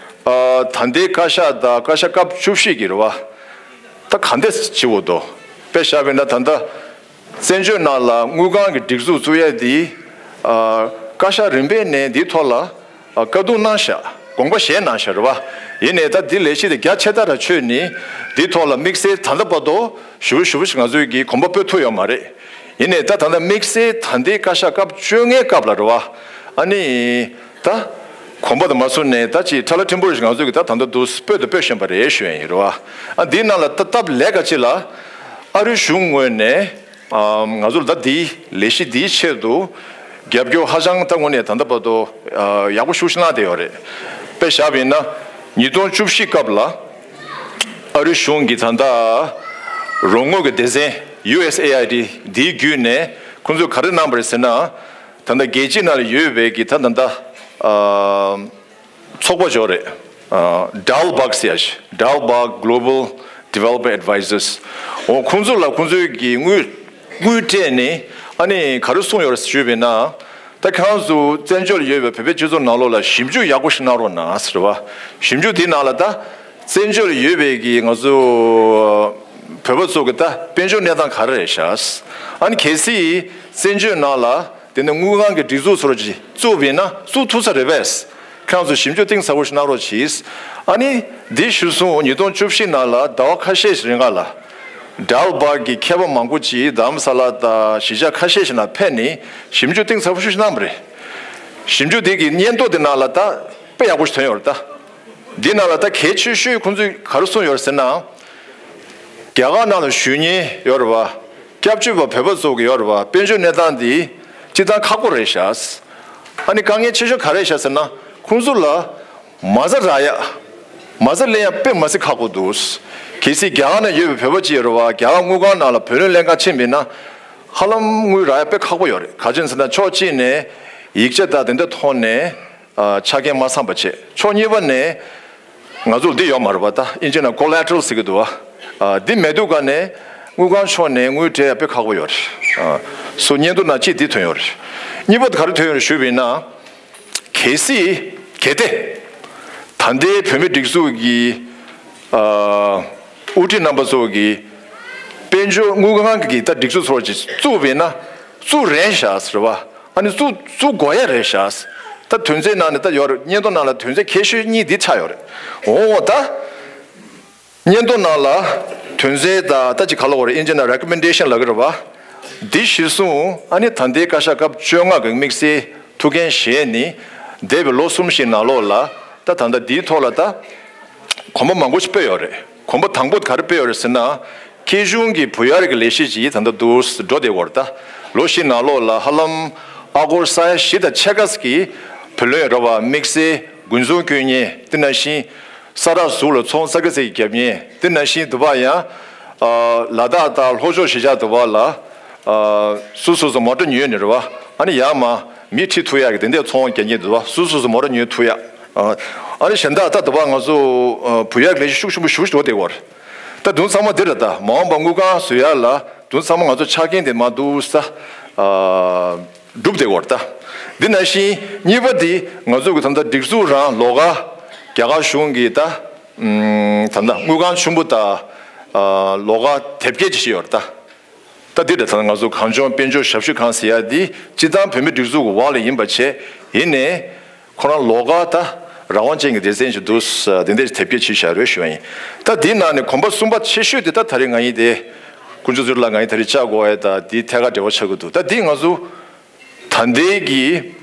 ད་ལྟའི་བཀའ་ཤག་དང་བཀའ་ཤག་སྐབས་བཅུ་བཞི་གི་རེད་བ། ད་ག་འདྲས་བྱེད་དགོས་འདུག་དཔེ་བཞག་པ་ཡིན་ན་ད་ལྟ་བཙན་བྱོལ་ནང་ལ་དངུལ་ཁང་གི་སྒྲིག་འཛུགས་བཙུགས་ཡ་འདི་བཀའ་ཤག་རིམ་པས་ནས་འདིའི་ཐོག་ལ་བཀའ་བསྡུར་གནང་ཤག་དགོངས་པ་བཞེས་གནང་ཤག་རེད་བ། ཡིན་ནའི་ད་འདི་ལས་གཞི་དེ་རྒྱ་ཆེ་ཐག་ར་ཆོད་ནས་འདིའི་ཐོག་ལ་དམིགས་བསལ་ད་ལྟ་བར་དུ་ཞུ་ཞུ་ཞིག་ང་ཚོས་ཀྱི་གོམ་པ་སྤོས་ཐུབ་ཡོད་མ་རེད། ཡིན་ནའི་ད་ད་ལྟ་དམིགས་བསལ་ད་ལྟའི་བཀའ་ཤག་སྐབས་བཅོ་ལྔའི་སྐབས་ལ་རེད་བ། ཨ་ནི་ད་གོམ་པ་དང་མ་སོང་ནས་ད་ཅིག་ཁྲ་ལ་ཕྲན་བུ་རེ་ཞིག་ང་ཚོས་ཀྱི་ད་ད་ལྟ་འདུག་སྤོས་དང་སྤོས་བཞིན་པ་རེད་ཞུ་ཡ་ཡིན་རེད་བ། ཨ་འདིའི་ནང་ལ་ད་སྟབས་ལེགས་ཀ་ཅིག་ལ་ཨ་རིའི་གཞུང་ངོས་ནས་ང་ཚོ་ལ་ད་འདིའི་ལས་གཞི་འདིའི་ཆེད་དུ་རྒྱབ་སྐྱོར་ཧ་ཅང་ད་དངོས་གནས་ད་ལྟ་བར་དུ་ཡག་པོ་ཤུགས་ཆེ་གནང་བསྡད་ཡོད་རེད། དཔེ་བཞག་པ་ཡིན་ན་ཉིས་སྟོང་བཅུ་བཞི་སྐབས་ལ་ཨ་རིའི་གཞུང་གིས་ད་ལྟ་རོགས་དངུལ་གྱི་སྡེ་ཚན་ཡུ་ཨེས་ཨེ་ཨའི་ཌི་འདིའི་བརྒྱུད་ནས་ཁོང་ཚོས་ག་རེ་གནང་བ་རེད་ཟེར་ན། ད་ལྟ་རྒྱལ་སྤྱི་ནང་ལ་ཡོད་པའི་གི་ད་ད་ལྟ་ཚོགས་པ་ཅིག་ཡོད་རེད། ཌལ་བྷག་ཟེར་ཡ་ཞིག Dalbach Global Development Advisors འོ་ཁོང་ཚོ་ལ་ཁོང་ཚོའི་གི་དངུལ་དངུལ་སྤྲད་ནས་ཨ་ནི་ག་རེ་གསུངས་ཡོད་རེད་ཞུས་པ་ཡིན་ན། ད་ཁྱེད་རང་ཚོ་བཙན་བྱོལ་ཡོད་པའི་བོད་པའི་སྤྱི་ཚོགས་ནང་ལོགས་ལ་ཞིབ་འཇུག་ཡག་པོ་ཞིག་གནང་རོགས་གནང་ཟེར་བ། ཞིབ་འཇུག་དེའི་ནང་ལ་ད་བཙན་བྱོལ་ཡོད་པའི་གི་ང་ཚོ་བོད་པ་ཚོ་གི་ད་དཔལ་འབྱོར་གནས་སྟངས་ག་རེ་རེད་ཤག་ཨ་ནི་གལ་སྲིད་བཙན་བྱོལ་ནང་ལ་དེ་ནས་དངུལ་ཁང་གི་སྒྲིག་འཛུགས་སོགས་ཅིག་བཙུགས་པ་ཡིན་ན་བཙུགས་ཐུབ་ས་རེད་པས། ཁྱེད་རང་ཚོ་ཞིབ་འཇུག་གཏིང་ཟབ་པོ་ཞིག་གནང་རོགས་གྱིས། ཨ་ནི་འདི་གཞིར་བཟུང་ཉིས་སྟོང་བཅུ་བཞི་ནང་ལ་ཟླ་བ་ཁ་ཤས་ཤིག་རིང་ག་ལ་ཌལ་བྷག་གི་མཁས་པ་མང་པོ་ཅིག་རྡ་རམ་ས་ལ་དང་གཞིས་ཆགས་ཁ་ཤས་ཤིག་ནང་ཕེབས་ནས་ཞིབ་འཇུག་གཏིང་ཟབ་པོ་ཞིག་གནང་བ་རེད། ཞིབ་འཇུག་དེ་གི་སྙན་ཐོ་དེ་ནང་ལ་ད་དཔེ་ཡག་པོ་ཞིག་ཐོན་ཡོད་རེད་ད། འདི་ནང་ལ་ད་གལ་ཆེ་ཤོས་ཁོང་ཚོས་ག་རེ་གསུངས་ཡོད་རེད་ཟེར་ན། རྒྱ་གར་ནང་ལ་བཞུགས་མཁན་ཡོད་རེད་བ། སྐྱབས་བཅོལ་བ་བོད་པ་ཚོ་གི་ཡོད་རེད་བ། དཔལ་འབྱོར་གནས་སྟངས་འདི་སྤྱིར་བཏང་ཁག་པོ་རེད་ཤག་ཨ་ནི་དཀའ་ངལ་ཆེ་ཤོས་ག་རེ་ཤག་ཟེར་ན་ཁོང་ཚོ་ལ་མ་རྩ་རག་ཡ། མ་རྩ་ལེན་ཡ་དཔེ་མ་སྲིད་ཁག་པོ་འདུག་གལ་སྲིད་རྒྱ་གར་ནང་ཡོད་པའི་བོད་པ་ཅིག་ཡོད་རེད་བ། རྒྱ་གར་དངུལ་ཁང་ནང་ལ་བུ་ལོན་ལེན་ག་ཕྱིན་པ་ཡིན་ན་ཧ་ལམ་དངུལ་རག་ཡ་དཔེ་ཁག་པོ་ཡོད་རེད། ག་ཅི་ཟེར་ན་ཕྱོགས་གཅིག་ནས་ཡིག་ཆ་དང་དེ་འདྲ་ཐོག་ནས་ཆ་རྐྱེན་མ་ཚང་པ་བྱས། ཕྱོགས་གཉིས་པ་ནས་ང་ཚོར་འདི་ཡོད་མ་རེད་པ། ད་ཨིན་ཇི་ནང་ཀོ་ལེ་ཊ་རལ་ཟེར་གྱི་འདུག་བ། འདི་མེད་དུས་ག་ནས་དངུལ་ཁང་ཕྱོགས་ནས་དངུལ་སྤྲད་ཡ་དཔེ་ཁག་པོ་ཡོད་རེད། སོ་སྙན་ཐོ་ནང་གཅིག་འདི་ཐོན་ཡོད་རེད། གཉིས་པ་དེ་ག་རེ་ཐོན་ཡོད་རེད་ཞུས་པ་ཡིན་ན། གལ་སྲིད་གལ་ཏེ་ད་ལྟའི་བོད་མི་སྒྲིག་འཛུགས་ཀྱི་དབུ་ཁྲིད་རྣམ་པ་ཚོ་གིས་དཔལ་འབྱོར་དངུལ་ཁང་གི་ད་སྒྲིག་འཛུགས་ཚོ་ཅིག་བཙུགས་པ་ཡིན་ན་བཙུགས་རན་ཤག་ཟེར་བ། ཨ་ནི་བཙུགས་བཙུགས་དགོས་ཡ་རེད་ཤག་ད་དོན་ཚན་ནང་ནས་ད་ཡོད་རེད། སྙན་ཐོ་ནང་ལ་དོན་ཚན་གལ་ཤོས་གཉིས་འདི་ཆགས་ཡོད་རེད། འོ་ད་སྙན་ཐོ་ནང་ལ་དོན་ཚན་ད་ད་ཅི་ག་ལབ་དགོས་རེད། ཨིན་ཇི་ནང་རེ་ཀོ་མེན་ཌེ་ཤན་ལབ་ཀྱི་རེད་བ། འདི་གཞིར་བཟུང་ཨ་ནི་ད་ལྟའི་བཀའ་ཤག་སྐབས་བཅོ་ལྔ་གི་དམིགས་བསལ་ཐུགས་འགན་བཞེས་ནས་འདས་པའི་ལོ་གསུམ་བཞིའི་ནང་ལོགས་ལ་ད་ད་ལྟ་འདིའི་ཐོག་ལ་ད་གོམ་པ་མང་པོ་ཞིག་སྤོས་ཡོད་རེད། གོམ་པ་དང་པོ་ག་རེ་སྤོས་ཡོད་རེད་ཟེར་ན། སྐྱིད་གཞུང་གི་བུ་གཡར་གྱི་ལས་གཞི་ཅིག་ད་ལྟ་འདུག་འགྲོ་བསྡད་ཡོད་རེད་ད། ལོ་བཞི་ནང་ལོགས་ལ་ཧ་ལམ་ཨ་སྒོར་ས་ཡ་བཞི་དང་ཕྱེད་ཀ་ཙམ་གྱི་བུ་ལོན་རེད་བ། དམིགས་བསལ་དགུན་ཚོང་བསྐྱོན་མཁན། དེ་ནང་བཞིན་ས་ར་ཟུར་ལ་ཚོང་ས་ག་ཚད་ཀྱི་བརྒྱབ་མཁན། དེ་ནང་བཞིན་དུ་བ་ཡང་ལ་དྭགས་དང་ལྷོ་ཕྱོགས་གཞིས་ཆགས་དུ་བ་ལ་སོ་སོ་སོ་མོ་ཊ་ཉོས་ནས་རེད་བ། ཨ་ནི་ཡར་མར་མི་ཁྲིད་ཐུབ་ཡག་གི་དེ་འདྲའི་ཚོང་རྒྱག་མཁན་དུ་བ། སོ་སོ་སོ་མོ་ཊ་ཉོ་ཐུབ་ཡག་ཨ་ནི་གཞན་དག་ད་དུ་བ་ང་ཚོ་བུ་གཡར་ལས་གཞི་ཤུགས་ཆེན་པོ་ཞེ་པོ་ཞིག་འགྲོ་བསྡད་ཡོད་རེད། ད་དུང་ཚང་མ་འདི་རེད། ད་མ་འོངས་པ་དངུལ་ཁང་བཟོ་ཡག་ལ་དུང་ཚང་མ་ང་ཚོ་ཆ་རྐྱེན་དེ་མ་འདུག་ས་སྒྲུབ་བསྡད་ཡོད་རེད། ད་འདི་ནང་བཞིན་གཉིས་པ་འདི་ང་ཚོ་གི་ད་ལྟ་སྒྲིག་འཛུགས་རང་ལོགས་ཀ་རྒྱ་གར་གཞུང་གི་ད་ད་ལྟ་དངུལ་ཁང་ཆེན་པོ་དང་ལོགས་ཀ་དེབ་སྐྱེལ་ཅིག་བྱས་ཡོད་རེད། ད་ད་འདི་འདྲ་ད་ང་ཚོ་གངས་ལྗོངས་དཔལ་འབྱོར་ཞབས་ཞུ་ཁང་ཟེར་ཡ་འདི་སྤྱིར་བཏང་བོད་མི་སྒྲིག་འཛུགས་ཀྱི་འོག་ལ་ཡིན་པ་བྱས། ཡིན་ནའི་ཁོ་རང་ལོགས་ཀ་ད་རང་དབང་ཅན་གྱི་སྡེ་ཚན་ཞིག་འདུག་དེ་འདྲ་དེབ་སྐྱེལ་བྱས་བཞག་རེད་ཞུ་བ་ཡིན། ད་འདིའི་ནང་ནས་གོམ་པ་གསུམ་པ་ཆེ་ཤོས་དེ་ད་ད་རེས་ང་ཡིན་དེ། དཀོན་མཆོག་ཚུར་ལ་ང་ཡིན་ད་རེས་བཅར་དགོས་ཡ་ད་འདི་ཐད་ཀར་འབྲེལ་བ་ཆགས་ཀྱི་འདུག་ད་འདི་ང་ཚོ་ད་ལྟའི་གི་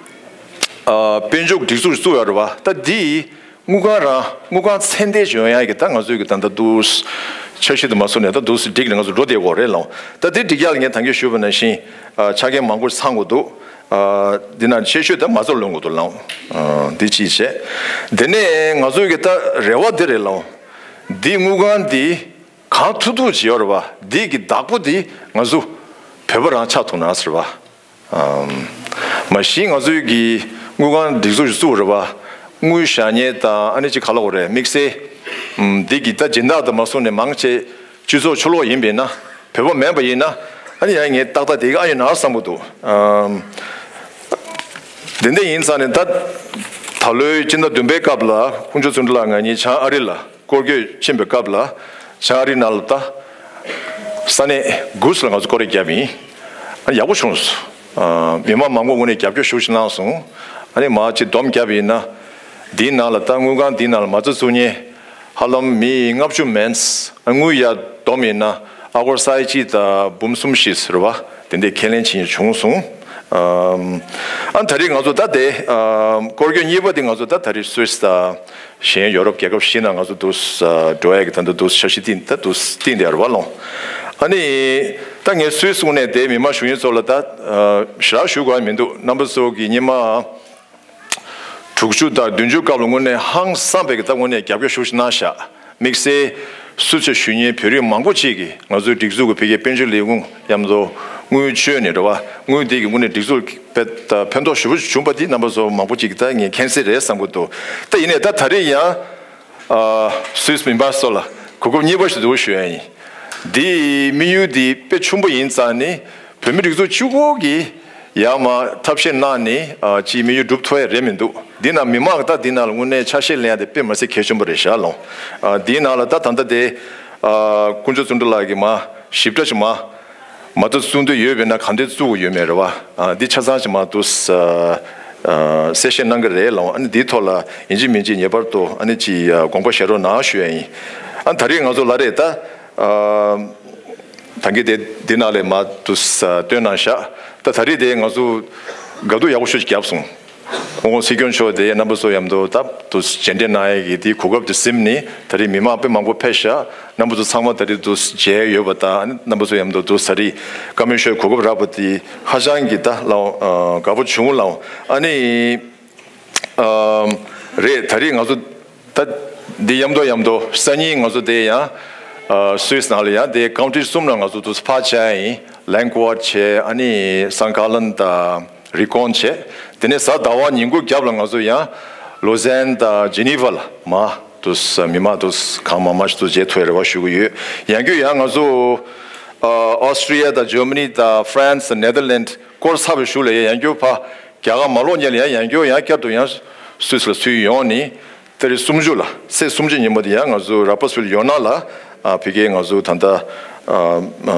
དཔལ་འབྱོར་སྒྲིག་འཛུགས་བཙུགས་ཡོད་རེད་བ། ད་འདི་དངུལ་ཁང་རང་དངུལ་ཁང་ཚད་ལྡན་ཞིག་ཡོང་ཡག་གི་ད་ང་ཚོའི་གི་ད་ལྟ་འདུག་འཆར་གཞི་དུ་མ་སོང་ནས་ད་འདུག་སྒྲིག་ནས་ང་ཚོ་འགྲོ་བསྡད་ཡོད་རེད་ལགས། ད་འདི་སྒྲིག་ཡག་ལ་ངས་ད་གིན་ཞུས་པ་ནང་བཞིན་ཆ་རྐྱེན་མང་པོ་ཚང་དགོས་འདུག་འདི་ནང་ཆེ་ཤོས་ད་མ་རྩ་ལོན་དགོས་འདུག་ལགས། འདི་གཅིག་བྱས། དེ་ནས་ང་ཚོའི་གི་ད་རེ་བ་འདི་རེད་ལགས། འདི་དངུལ་ཁང་འདི་གང་ཐུབ་ཐུབ་བྱས་ཡོད་རེད་བ། འདི་གི་བདག་པོ་འདི་ང་ཚོ་བོད་པ་རང་ཆགས་ཐུབ་ན་ཟེར་བ། མ་གཞི་ང་ཚོའི་གི་དངུལ་ཁང་སྒྲིག་འཛུགས་ཤིག་བཙུགས་རེད་བ། དངུལ་བཞག་མཁན་དང་ཨ་ནི་ཅིག་ག་ལབ་དགོས་རེད། དམིགས་བསལ་འདི་གི་ད་སྦྱིན་བདག་དང་མ་སོང་ནས་མང་ཆེ་སྤྱི་ཚོགས་ཕྱི་ལོགས་ཡིན་པས་ན། བོད་པ་མིན་པ་ཡིན་ན་ཨ་ནི་ཡང་ངས་ཏག་ཏག་དེ་ག་ཨ་ཡོད་ན་བསམ་གྱི་འདུག་དེ་འདྲ་ཡིན་ཙང་ནས་ད་ད་ ད་ལོའི་སྤྱི་ཟླ་བདུན་པའི་སྐབས་ལ་དཀོན་མཆོག་བརྩོན་འགྲུས་ལགས་ང་གཉིས་བྱང་ཨ་རི་ལ་སྐོར་སྐྱོད་ཕྱིན་པའི་སྐབས་ལ་བྱང་ཨ་རི་ནང་ལ་ད་ས་གནས་གུས་ལ་ང་ཚོ་སྐོར་ར་བརྒྱབ་ཡིན། ཨ་ནི་ཡག་པོ་བྱུང་སོང་། ཨ་མི་མང་མང་པོ་ངོས་ནས་རྒྱབ་སྐྱོར་ཤུགས་ཆེ་གནང་སོང་། ཨ་ནི་མར་ཅིག་སྡོམ་བརྒྱབ་ཡིན་ན་འདིའི་ནང་ལ་ད་དངུལ་ཁང་འདིའི་ནང་ལ་མ་རྩ་བཙུགས་མཁན་ཧ་ལམ་མི་ལྔ་བཅུ་མིན། ཨ་དངུལ་ཡར་བསྡོམས་ཡིན་ན་ཨ་སྒོར་ས་ཡ་གཅིག་དང་འབུམ་གསུམ་བཞི་ཟེར་བ་དེ་འདྲའི་ཁས་ལེན་བྱེད་མཁན་བྱུང་སོང་། ཨམ། ཨ་ད་རེས་ང་ཚོ་ད་དེ་ཨམ་སྐོར་སྐྱོད་གཉིས་པ་དེ་ང་ཚོ་ད་ད་རེས་སུད་སི་དང་གཞན་ཡོ་རོབ་རྒྱལ་ཁབ་བཞི་ནང་ང་ཚོ་འདུག་ཨ་འགྲོ་ཡ་གི་ད་ལྟ་འདུག་འཆར་གཞི་བཏིང་ད་འདུག་བཏིང་བསྡད་ཡོད་རེད་བ་ལོ། ཨ་ནི་ད་ངས་སུད་སི་ངོས་ནས་དེ་མི་མང་གཞུང་གཡོག་ཚོ་ལ་ད་ཨ་ཞེ་དྲག་ཞུ་དགོས་ཡ་མི་འདུག་རྣམ་པ་ཚོ་གི་སྔོན་མ། དྲུག་ཅུ་དང་བདུན་ཅུ་སྐབས་ལ་དངོས་གནས་ཧང་སངས་པའི་གི་ད་དངོས་གནས་རྒྱབ་སྐྱོར་ཤུགས་ཆེ་གནང་ཤག་དམིགས་བསལ་སུད་སི་ཞུ་མཁན་བོད་རིགས་མང་པོ་ཅིག་གིས་ང་ཚོའི་སྒྲིག་འཛུགས་ཀྱི་ཕ་གིའི་དཔལ་འབྱོར་ལས་ཁུངས་མཉམ་དུ་དངུལ་བཅོལ་ནས་རེད་བ། དངུལ་དེ་གི་དངོས་གནས་སྒྲིག་འཛུགས་ལ་དཔེ་ད་ཕན་ཐོགས་ཞེ་པོ་བྱུང་པ་དེ་རྣམ་པ་ཚོ་མང་པོ་ཅིག་གིས་ད་ངས་མཁྱེན་གསལ་རེད་བསམ་གྱི་འདུག་ད་ཡིན་ནའི་ད་ད་རེས་ཡང་ཨ་སུད་སི་མི་མང་ཚོ་ལ་གོ་སྐབས་གཉིས་པ་ཞིག་འདུག་ཞུ་ཡ་ཡིན། འདིའི་དམིགས་ཡུལ་འདི་དཔེ་ཆུང་པོ་ཡིན་ཙང་ནི། བོད་མི་སྒྲིག་འཛུགས་གཅིག་པོ་གིས་ཡར་མར་ཐབས་ཤེས་གནང་ནས་ཨ་ཅིག་དམིགས་ཡུལ་འགྲུབ་ཐུབ་ཡ་རེད་མི་འདུག་འདི་ནང་མི་མང་གི་ད་འདི་ནང་ལ་དངོས་གནས་ཆ་ཤས་ལེན་ཡ་དེ་དཔེ་མི་སྲིད་གལ་ཆེན་པོ་རེད་ཤག་ལོ། ཨ་འདིའི་ནང་ལ་ད་ད་ལྟ་དེ་ཨ་དཀོན་མཆོག་བརྩོན་འགྲུས་ལགས་ཀྱིས་མར་ཞིབ་ཕྲ་ཞིག་མར་མ་གཏོགས་བཙུགས་འདོད་ཡོད་པས་ན་ག་འདྲས་བཙུགས་དགོས་ཡོད་མེད་རེད་བ། ཨ་འདི་ཆ་ཚང་ཞིག་མར་དུ་ཨ་གསལ་བཤད་གནང་གི་རེད་ལོ། ཨ་ནི་འདིའི་ཐོག་ལ་ཡིན་གཅིག་མིན་གཅིག་ངེས་པར་དུ་ཨ་ནི་ཅིག་ཨ་དགོངས་པ་བཞེས་རོགས་གནང་ཞུ་ཡ་ཡིན། ཨ་ད་རེས་ང་ཚོ་ལ་རེད་ད་ཨ། ད་གིན་དེ་འདི་ནང་ལས་མ་དུ་ས་སྟོན་གནང་ཤག་ད་ད་རེས་དེ་ང་ཚོ་དགའ་སྡུག་ཡག་པོ་ཤོས་ཅིག་བརྒྱབ་སོང་། ཁོང་སྲིད་སྐྱོང་མཆོག་དེ་རྣམ་པ་ཚོ་མཉམ་དུ་ད་དུ་མཇལ་འཕྲད་གནང་ཡས་ཀྱི་དེའི་གོ་སྐབས་དེ་ཟིན་ནས་ད་རེས་མི་མང་དཔེ་མང་པོ་ཕེབས་ཤག་རྣམ་པ་ཚོ་ཚང་མ་ད་རེས་དུ་མཇལ་ཡོད་པ་དང་རྣམ་པ་ཚོ་མཉམ་དུ་དུ་ས་རི་བཀའ་མོལ་ཤོད་གོ་སྐབས་རག་པ་དེ་ཧ་ཅང་གི་ད་ལའོ་དགའ་པོ་བྱུང་ལའོ། ཨ་ནི། ཨམ། རེད་ད་རེས་ང་ཚོ་ད་འདི་མཉམ་དུ་མཉམ་དུ་སང་ཉིན་ང་ཚོ་དེ་ཡང་ཨ་སུད་སི་ནང་ལ་ཡང་དེ་ཀའུན་ཊི་གསུམ་ལ་ང་ཚོ་དུ་ཕར་བཅར་ཡིན། ལེང་ཀོ་ཝར་བྱས་ཨ་ནི་སན་ཀ་ལན་དང་རི་ཀོན་བྱས། དེ་ནས་གཟའ་ཟླ་བ་ཉིན་གུང་རྒྱབ་ལ་ང་ཚོ་ཡང་ལོ་ཟན་དང་ཇི་ནི་ཝ་ལ་མ་དུ་མི་མང་དུ་གང་མང་མང་ཞིག་ཏུ་མཇལ་ཐུབ་ཡ་རེ་བ་ཞུ་གི་ཡོད། ཡང་བསྐྱར་ཡང་ང་ཚོ་ཨ་ཨོ་སི་ཊི་རི་ཡ་དང་ཇར་མ་ནི་དང་ཧྥ་རན་སི་ནེ་དར་ལེན་ཌི་སྐོར་ཚར་བའི་གཞུག་ལ་ཡང་ཡང་བསྐྱར་ཕར། རྒྱ་གར་མ་ལོག་ཉེ་ལ་ཡང་ཡང་བསྐྱར་ཡང་བསྐྱར་དུ་ཡང་སུད་སི་ལ་ཚུར་ཡོང་ནས་ཏ་རིག་སུམ་ཅུ་ལ་ཚེས་སུམ་ཅུ་ཉིན་མོ་དེ་ཡང་ང་ཚོ་ར་པར་སི་ཕིལ་ཌི་ཡོད་ན་ལ་ཨ་ཕ་གིའི་ང་ཚོ་ད་ལྟ་ཨ་ཨ་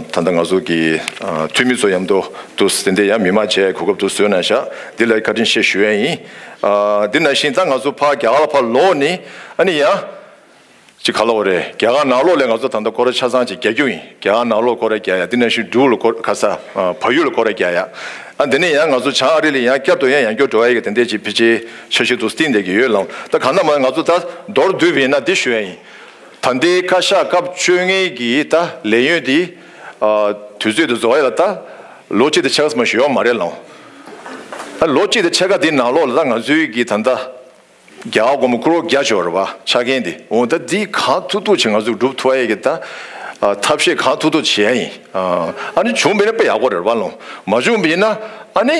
ད་ལྟ་ང་ཚོ་གི་ཨ་འཐུས་མི་ཚོ་མཉམ་དུ་དུ་དེ་འདྲ་ཡང་མི་མང་བྱས་གོ་སྐབས་དུ་བཟོས་གནང་ཤག་འདི་ལ་བཀའ་དྲིན་ཆེ་ཞུ་ཡ་ཡིན། ཨ་འདི་ནང་བཞིན་ད་ང་ཚོ་ཕར་རྒྱ་གར་ལ་ཕར་ལོག་ནས་ཨ་ནི་ཡང་། ཅིག་ག་ལ་འོ་རེད། རྒྱ་གར་ནང་ལོགས་ལ་ང་ཚོ་ད་ལྟ་སྐོར་ར་ཆ་ཚང་ཅིག་རྒྱག་རྒྱུ་ཡིན། རྒྱ་གར་ནང་ལོགས་སྐོར་ར་རྒྱག་ཡ། དེ་ནང་བཞིན་འབྲུག་ལ་སྐོར་ག་ས་ཨ་བལ་ཡུལ་ལ་སྐོར་ར་རྒྱག་ཡ། ཨ་དེ་ནས་ཡང་ང་ཚོ་བྱང་ཨ་རི་ལ་ཡང་བསྐྱར་དུ་ཡང་ཡང་བསྐྱར་འགྲོ་ཡ་གི་དེ་འདྲས་ཅིག་ཕལ་ཆེར་འཆར་གཞི་དུ་བཏིང་བསྡད་ཀྱི་ཡོད་ལ། ད་གང་ལྟར་མ་ང་ཚོ་ད་མདོར་བསྡུས་པ་ཡིན་ན་འདི་ཞུ་ཡ་ཡིན། ད་ལྟའི་བཀའ་ཤག་སྐབས་བཅོ་ལྔའི་གི་ད་ལས་ཡུན་འདི་ཨ་དུས་ཚོད་དུ་རྫོགས་ཡ་ལ་ད་ལོ་གཅིག་དང་ཕྱེད་ཀ་ཙམ་ཞིག་ཡོད་མ་རེད་ལ། ཨ་ལོ་གཅིག་དང་ཕྱེད་ཀ་འདི་ནང་ལོགས་ལ་ད་ང་ཚོའི་གི་ད་ལྟ། རྒྱ་གར་སྒོར་མོ་ཀོ་རོར་བརྒྱ་ཅིག་ཡོད་རེད་བ། ཆ་རྐྱེན་དེ། འོ་ད་འདི་གང་ཐུབ་ཐུབ་བྱས་ང་ཚོས་སྒྲུབ་ཐུབ་ཡ་གི་ད་ཨ་ཐབས་ཤེས་གང་ཐུབ་ཐུབ་བྱེད་ཡ་ཡིན། ཨ་ཨ་ནི་བྱུང་བ་ཡིན་ན་དཔེ་ཡག་པོ་རེད་བ་ལོ། མ་བྱུང་བ་ཡིན་ན་ཨ་ནི་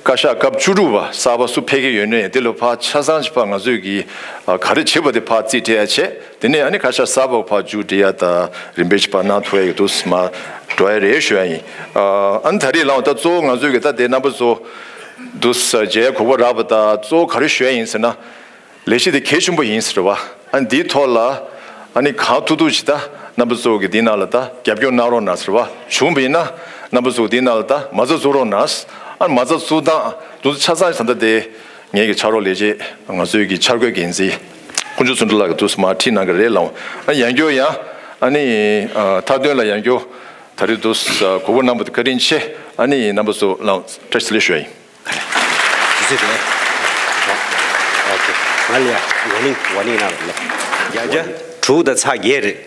བཀའ་ཤག་སྐབས་བཅུ་དྲུག་པ་གསར་པ་སུ་ཕེབས་ཀྱི་ཡོད་ན་ཡང་དེ་ལ་ཕར་ཆ་ཚང་ཞིག་ཕར་ང་ཚོས་ཀྱི་ཨ་ག་རེ་བྱེད་པ་དེ་ཕར་རྩིས་སྤྲད་ཡ་བྱས། དེ་ནས་ཨ་ནི་བཀའ་ཤག་གསར་པ་ཕར་མཇུག་སྒྲིལ་ཡ་དང་རིམ་པས་ཅིག་ཕར་གནང་ཐུབ་ཡ་གི་འདུག་སེ་མར་འགྲོ་ཡ་རེད་ཞུ་ཡ་ཡིན། ཨ་ཨ་ནི་ད་རེས་ལའང་ད་གཙོ་བོ་ང་ཚོས་ཀྱི་ད་དེ་རྣམ་པ་ཚོ་འདུག་སེ་མཇལ་གོ་སྐབས་རག་པ་དང་གཙོ་བོ་ག་རེ་ཞུ་ཡ་ཡིན་ཟེར་ན། ལས་གཞི་དེ་གལ་ཆེན་པོ་ཡིན་ཟེར་བ། ཨ་ནི་འདིའི་ཐོག་ལ་ཨ་ནི་གང་ཐུབ་ཐུབ་ཅིག་ད་རྣམ་པ་ཚོ་གི་འདི་ནང་ལ་ད་རྒྱབ་སྐྱོར་གནང་རོགས་གནང་ཟེར་བ། བྱུང་བ་ཡིན་ན་རྣམ་པ་ཚོ་འདི་ནང་ལ་ད་མ་རྩ་བཙུགས་རོགས་གནང་། ཨ་ནི་མ་རྩ་བཙུགས་སྟངས་འདུག་སེ་ཆ་ཚང་ད་ལྟ་དེ། ངེད་ཀྱི་ཕྱག་རོགས་ལས་བྱེད་ང་ཚོའི་གི་འཆར་འགོད་འགན་འཛིན་དཀོན་མཆོག་བརྩོན་འགྲུས་ལགས་ཀྱིས་འདུག་སེ་མར་ཁྲིད་གནང་གི་རེད་ལགས། ཨ་ཡང་བསྐྱར་ཡང་ཨ་ནི་ཨ་མཐའ་དོན་ལ་ཡང་བསྐྱར་ད་རེས་འདུག་སེ་གོ་སྐབས་གནང་བ་དེ་བཀའ་དྲིན་ཆེ། ཨ་ནི་རྣམ་པ་ཚོ་ལ་བཀྲ་ཤིས་བདེ་ལེགས་ཞུ་ཡ་ཡིན། ཞུ་ཚོད་དེ། ང་ལ་ཡ་ཝར་ནིང་ཝར་ནིང་གནང་རོགས་ལས། བརྒྱ་ཆ་དྲུག་དང་ཚེག་བརྒྱད་རེད།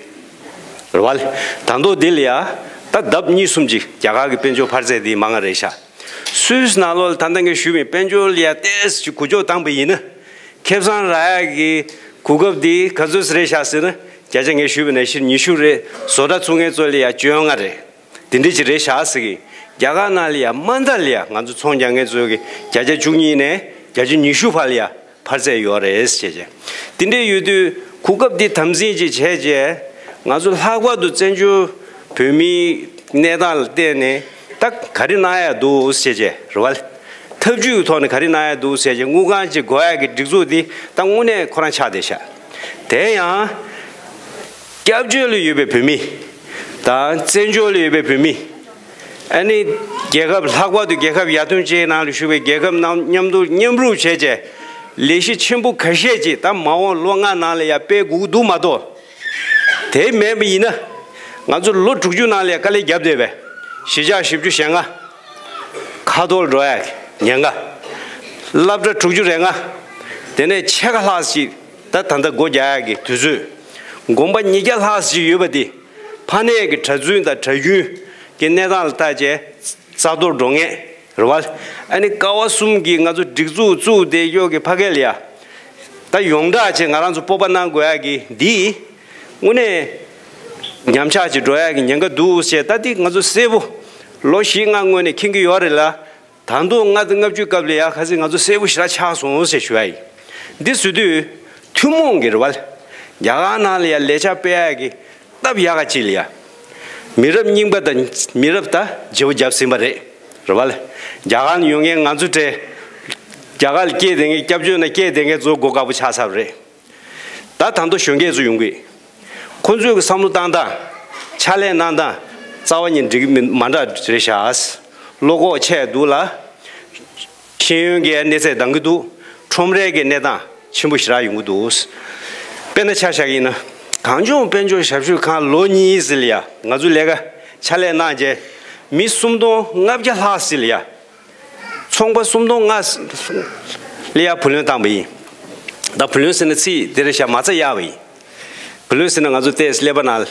རེད་བ་ལས། ད་དུང་འདི་ལ་ཡ་ད་ལྡབ་གཉིས་གསུམ་ཅིག་རྒྱ་གར་གྱི་དཔལ་འབྱོར་འཕར་ཚད་འདི་མང་ང་རེད་ཤག་སུད་སི་ནང་ལོགས་ལ་ད་ལྟ་ངས་ཞུས་པའི་དཔལ་འབྱོར་ལ་ཡ་ཏོག་ཙམ་ཅིག་འགུལ་སྐྱོད་བཏང་པ་ཡིན་ན། ཁེ་བཟང་རག་ཡག་གི་གོ་སྐབས་འདི་ག་ཚོད་རེད་ཤག་ཟེར་ན། བརྒྱ་ཆ་ངས་ཞུས་པ་ནང་བཞིན་ཉི་ཤུ་རེད། བཟོ་གྲྭ་ཚུགས་མཁན་ཚོ་ལ་ཡ་བཅོ་ལྔ་རེད། དེ་འདྲ་ཅིག་རེད་ཤག་ཟེར་གི། རྒྱ་གར་ནང་ལ་ཡ་དམའ་མཐའ་ལ་ཡ་ང་ཚོ་ཚོང་རྒྱག་མཁན་ཚོ་གི་བརྒྱ་ཆ་བཅུ་གཉིས་ནས་བརྒྱ་ཆ་ཉི་ཤུ་བར་ལ་ཡ་འཕར་ཚད་ཡོད་རེད་ཟེར་བྱས། དེ་འདྲ་ཡོད་དུས་གོ་སྐབས་འདི་དམ་འཛིན་ཅིག་བྱས་བྱས། ང་ཚོ་ལྷག་པར་དུ་བཙན་བྱོལ་བོད་མིའི་གནས་སྟངས་ལ་བལྟས་ནས་ད་ག་རེ་གནང་ཡག་འདུག་ཟེར་བྱས་རེད་བ། ཐབས་ཇུས་ཀྱི་ཐོག་ནས་ག་རེ་གནང་ཡ་འདུག་ཟེར་བྱས་དངུལ་ཁང་ཅིག་དགོས་ཡ་གི་སྒྲིག་འཛུགས་འདི་ད་དངོས་གནས་ཁོ་རང་ཆགས་བསྡད་ཤག་དེ་ཡང་སྐྱབས་བཅོལ་ལ་ཡོད་པའི་བོད་མི་དང་བཙན་བྱོལ་ལ་ཡོད་པའི་བོད་མི། ཨ་ནི་རྒྱལ་ཁབ་ལྷག་པར་དུ་རྒྱལ་ཁབ་ཡར་ཐོན་ཅན་ནང་ལ་བཞུགས་པའི་རྒྱལ་ཁབ་རྣམས་མཉམ་དུ་མཉམ་རུབ་བྱས་བྱས་ལས་གཞི་ཆེན་པོ་ཁ་ཤས་ཅིག་ད་མ་འོངས་ལོ་ལྔ་ནང་ལ་ཡང་སྤེལ་དགོས་ཀྱི་འདུག་མ་གཏོགས། དེ་མེད་པ་ཡིན་ན་ང་ཚོ་ལོ་དྲུག་ཅུ་ནང་ལ་ཡང་དཀའ་ལས་བརྒྱབ་བསྡད་པས་གཞིས་ཆགས་བཞི་བཅུ་ཞེ་ལྔ་ཁ་ཐོར་འགྲོ་ཡ་ཉེན་ཁ། སློབ་གྲྭ་དྲུག་ཅུ་རེ་ལྔ། དེ་ནས་ཕྱེད་ཀ་ལྷག་ཅིག་ད་ད་ལྟ་སྒོ་རྒྱག་ཡ་གི་དུས་ཚོད། དགོན་པ་ཉིས་བརྒྱ་ལྷག་ཅིག་ཡོད་པ་དེ་ཕ་ནས་ཀྱི་གྲྭ་བཙུན་དང་གྲྭ་རྒྱུན་གྱི་གནས་སྟངས་ལ་བལྟས་བྱས་རྩ་གཏོར་འགྲོ་ངེས་རེད་བ། ཨ་ནི་ཀ་བ་གསུམ་གྱི་ང་ཚོ་སྒྲིག་འཛུགས་བཙུགས་བསྡད་ཡོད་ཀྱི་ཕ་གི་ལ་ཡ། ད་ཡོངས་གྲགས་བྱས་ང་རང་ཚོ་སྤོབས་པ་གནང་དགོས་ཡ་གི་འདི་དངོས་གནས་ཉམས་ཆག་ཅིག་འགྲོ་ཡ་གི་ཉེན་ཁ་འདུག་ཟེར་ད་འདི་ང་ཚོ་གསལ་པོ་ལོ་བཞི་ལྔ་སྔོན་ནས་མཁྱེན་གྱི་ཡོད་རེད་ལ། ད་དུང་ལྔ་དང་ལྔ་བཅུའི་སྐབས་ལ་ཡ་ཁ་སང་ང་ཚོ་གསལ་པོ་ཞེ་དྲག་ཆགས་སོང་ཟེར་ཞུ་ཡ་ཡིན། འདི་ཟེར་དུས་ཐུན་མོང་གི་རེད་བ། རྒྱ་གར་ནང་ལ་ཡ་ལས་འཆར་སྤེལ་ཡ་གི་སྟབས་ཡག་ག་ཅིག་ལ་ཡ། མི་རབས་རྙིང་པ་དང་མི་རབས་ད་བརྗེ་པོ་བརྒྱབ་ཟིན་པ་རེད། རེད་བ། རྒྱ་གར་ནས་ཡོང་མཁན་ང་ཚོ་གྲས། རྒྱ་གར་ལ་སྐྱེས་བསྡད་མཁན་སྐྱབས་བཅོལ་ནང་སྐྱེས་བསྡད་མཁན་ཚོ་མགོ་དཀར་པོ་ཆགས་ཚར་བ་རེད། ད་ད་དུང་གཞོན་སྐྱེས་ཚོ་ཡོང་གི། ཁོ་ཚོའི་གི་བསམ་བློ་བཏང་སྟངས། ཕྱག་ལས་གནང་སྟངས། རྩ་བ་ཉིད་འགྲིག་གི་མི་མ་འདྲ་རེད་ཤག་བློ་ཁོག་ཆེ་འདུག་ལ། ཤེས་ཡོན་གྱི་གནས་ཚད་འདང་གི་འདུག་ཁྲོམ་རའི་གི་གནས་སྟངས་ཆེན་པོ་ཞེ་དྲག་ཡོང་གི་འདུག་དཔེར་ན་ཆ་བཞག་གི་ཡིན་ན། གངས་ལྗོངས་དཔལ་འབྱོར་ཞབས་ཞུ་ཁང་ལོ་གཉིས་ཟིན་ལ་ཡ་ང་ཚོ་ལས་ཀ་ཕྱག་ལས་གནང་རྗེས་མི་སུམ་སྟོང་ལྔ་བརྒྱ་ལྷག་ཟིན་ལ་ཡ། ཚོང་པ་སུམ་སྟོང་ལྔ་ལ་ཡ་བུ་ལོན་བཏང་པ་ཡིན། ད་བུ་ལོན་ཟེར་ན་ཚིག་དེ་རེད་ཤག་མ་རྩ་གཡར་བ་ཡིན། བུ་ལོན་ཟེར་ན་ང་ཚོ་ཏོག་ཙམ་ཀླད་པ་ནང་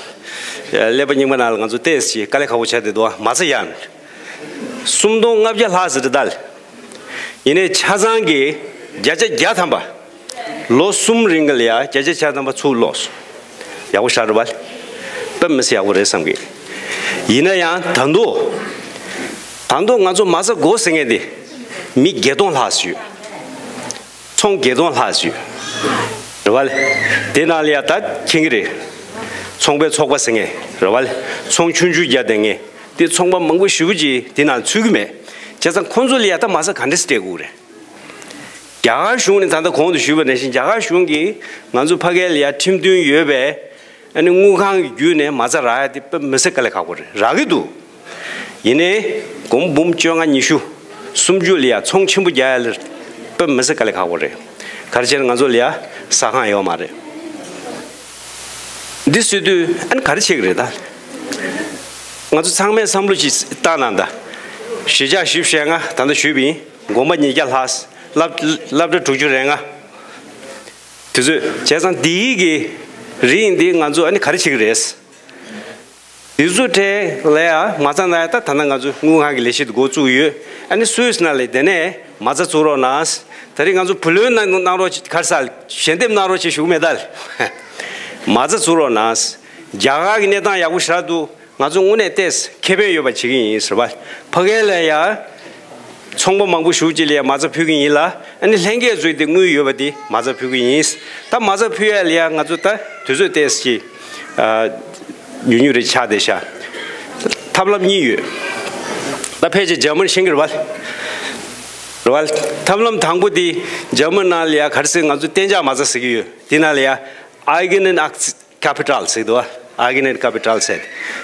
ཀླད་པ་རྙིང་པ་ནང་ལ་ང་ཚོ་ཏོག་ཙམ་ཅིག་དཀའ་ལས་ཁག་པོ་ཆགས་བསྡད་འདུག་མ་རྩ་གཡར་ནས། སུམ་སྟོང་ལྔ་བརྒྱ་ལྷག་ཟེར་ཏེ་ད་ལ། ཡིན་ནའི་ཆ་ཚང་གི་བརྒྱ་ཆ་བརྒྱ་ཐམ་པ། ལོ་གསུམ་རིང་གི་ལ་ཡ་བརྒྱ་ཆ་བརྒྱ་ཐམ་པ་ཚུར་ལོག་སོང་། ཡག་པོ་ཞེ་དྲག་རེད་བ། དཔེ་མི་སྲིད་ཡག་པོ་རེད་བསམ་གི། ཡིན་ན་ཡང་ད་དུང་། ད་དུང་ང་ཚོ་མ་རྩ་དགོས་ཟེར་མཁན་དེ། མི་བརྒྱད་སྟོང་ལྷག་ཙམ་ཡོད། ཚོང་བརྒྱད་སྟོང་ལྷག་ཙམ་ཡོད། རེད་བ་ལེ། དེ་ནང་ལ་ཡ་ད་མཁྱེན་གི་རེད། ཚོང་པའི་ཚོགས་པ་ཟེར་མཁན་རེད་བ་ལེ། ཚོང་ཆུང་ཆུང་རྒྱག་བསྡད་མཁན་དེ་ཚོང་པ་མང་པོ་ཞེ་པོ་ཅིག་དེ་ནང་ཚུད་གི་མེད། བྱས་ཙང་ཁོང་ཚོ་ལ་ཡ་ད་མ་རྩ་ག་འདྲས་སེ་སྤྲད་དགོས་རེད། རྒྱ་གར་གཞུང་ནས་ད་ལྟ་གོང་དུ་ཞུས་པ་ནང་བཞིན་རྒྱ་གར་གཞུང་གིས་ང་ཚོ་ཕ་གི་ལ་ཡ་ཁྲིམས་མཐུན་ཡོད་པའི་ཨ་ནི་དངུལ་ཁང་གི་བརྒྱུད་ནས་མ་རྩ་རག་ཡ་དེ་དཔེ་མི་སྲིད་དཀའ་ལས་ཁག་པོ་རེད། རག་གི་འདུག་ཡིན་ནའི་སྒོར་འབུམ་བཅོ་ལྔ་ཉི་ཤུ་སུམ་ཅུ་ལ་ཡ་ཚོང་ཆེན་པོ་རྒྱག་ཡ་ལ་དཔེ་མི་སྲིད་དཀའ་ལས་ཁག་པོ་རེད། ག་རེ་བྱས་ན་ང་ཚོ་ལ་ཡ་ཟ་ཁང་ཡོད་མ་རེད། འདི་ཟེར་དུས་ཨ་ནི་ག་རེ་བྱེད་ཀྱི་རེད་ད། ང་ཚོ་ཚང་མས་བསམ་བློ་ཅིག་བཏང་གནང་ད། གཞིས་ཆགས་བཞི་བཅུ་ཞེ་ལྔ་ད་ལྟ་ཞུས་པ་ཡིན། དགོན་པ་ཉིས་བརྒྱ་ལྷག་སློབ་སློབ་གྲྭ་དྲུག་ཅུ་རེ་ལྔ། དུས་ཚོད་བྱས་ཙང་འདིའི་གི་རིང་འདི་ང་ཚོ་ཨ་ནི་ག་རེ་བྱེད་ཀྱི་རེད། དུས་ཚོད་དེ་ལ་ཡ་མ་རྩ་ན་ཡ་ད་ད་ལྟ་ང་ཚོ་དངུལ་ཁང་གི་ལས་གཞི་དེ་འགོ་བཙུགས་ཡོད། ཨ་ནི་སུད་སི་ནང་ལ་དེ་ནས་མ་རྩ་བཙུགས་རོགས་གནང་། ད་རེས་ང་ཚོ་བུ་ལོན་གནང་གནང་རོགས་ག་རེ་ཟ་ཞལ་འདེབས་གནང་རོགས་ཅེས་ཞུ་གི་མེད་ད། མ་རྩ་བཙུགས་རོགས་གནང་། རྒྱ་གར་གྱི་གནས་སྟངས་ཡག་པོ་ཞེ་དྲག་འདུག་ང་ཚོ་དངོས་གནས་ཏོག་ཙམ་ཁེ་ཕན་ཡོད་པ་བྱེད་ཀྱི་ཡིན་ཟེར་བ། ཕ་གི་ལ་ཡ། ཚོང་པ་མང་པོ་ཞེ་པོ་ཅིག་ལ་ཡ་མ་རྩ་ཕུལ་གྱི་ཡིན་ལ། ཨ་ནི་ལྷན་རྒྱས་ཚོས་དེ་དངུལ་ཡོད་པ་དེ་མ་རྩ་ཕུལ་གྱི་ཡིན། ད་མ་རྩ་ཕུལ་ཡ་ལ་ཡ་ང་ཚོ་ད་དུས་ཚོད་ཏོག་ཙམ་ཅིག་ཨ། ཉུང་ཉུང་རེ་ཆགས་བསྡད་ཤག་ཐབས་ལམ་གཉིས་ཡོད། ད་ཕལ་ཆེར་འཇར་མན་ཤེས་ཀྱི་རེད་བ། རེད་བ། ཐབས་ལམ་དང་པོ་དེ་འཇར་མན་ནང་ལ་ཡ་ག་རེ་ཟེར་ང་ཚོ་གཏན་འཇགས་མ་རྩ་ཟེར་གྱི་ཡོད། དེ་ནང་ལ་ཡ་Eigenaktienkapital ཟེར་གྱི་འདུག་བ། Eigenkapital ཟེར།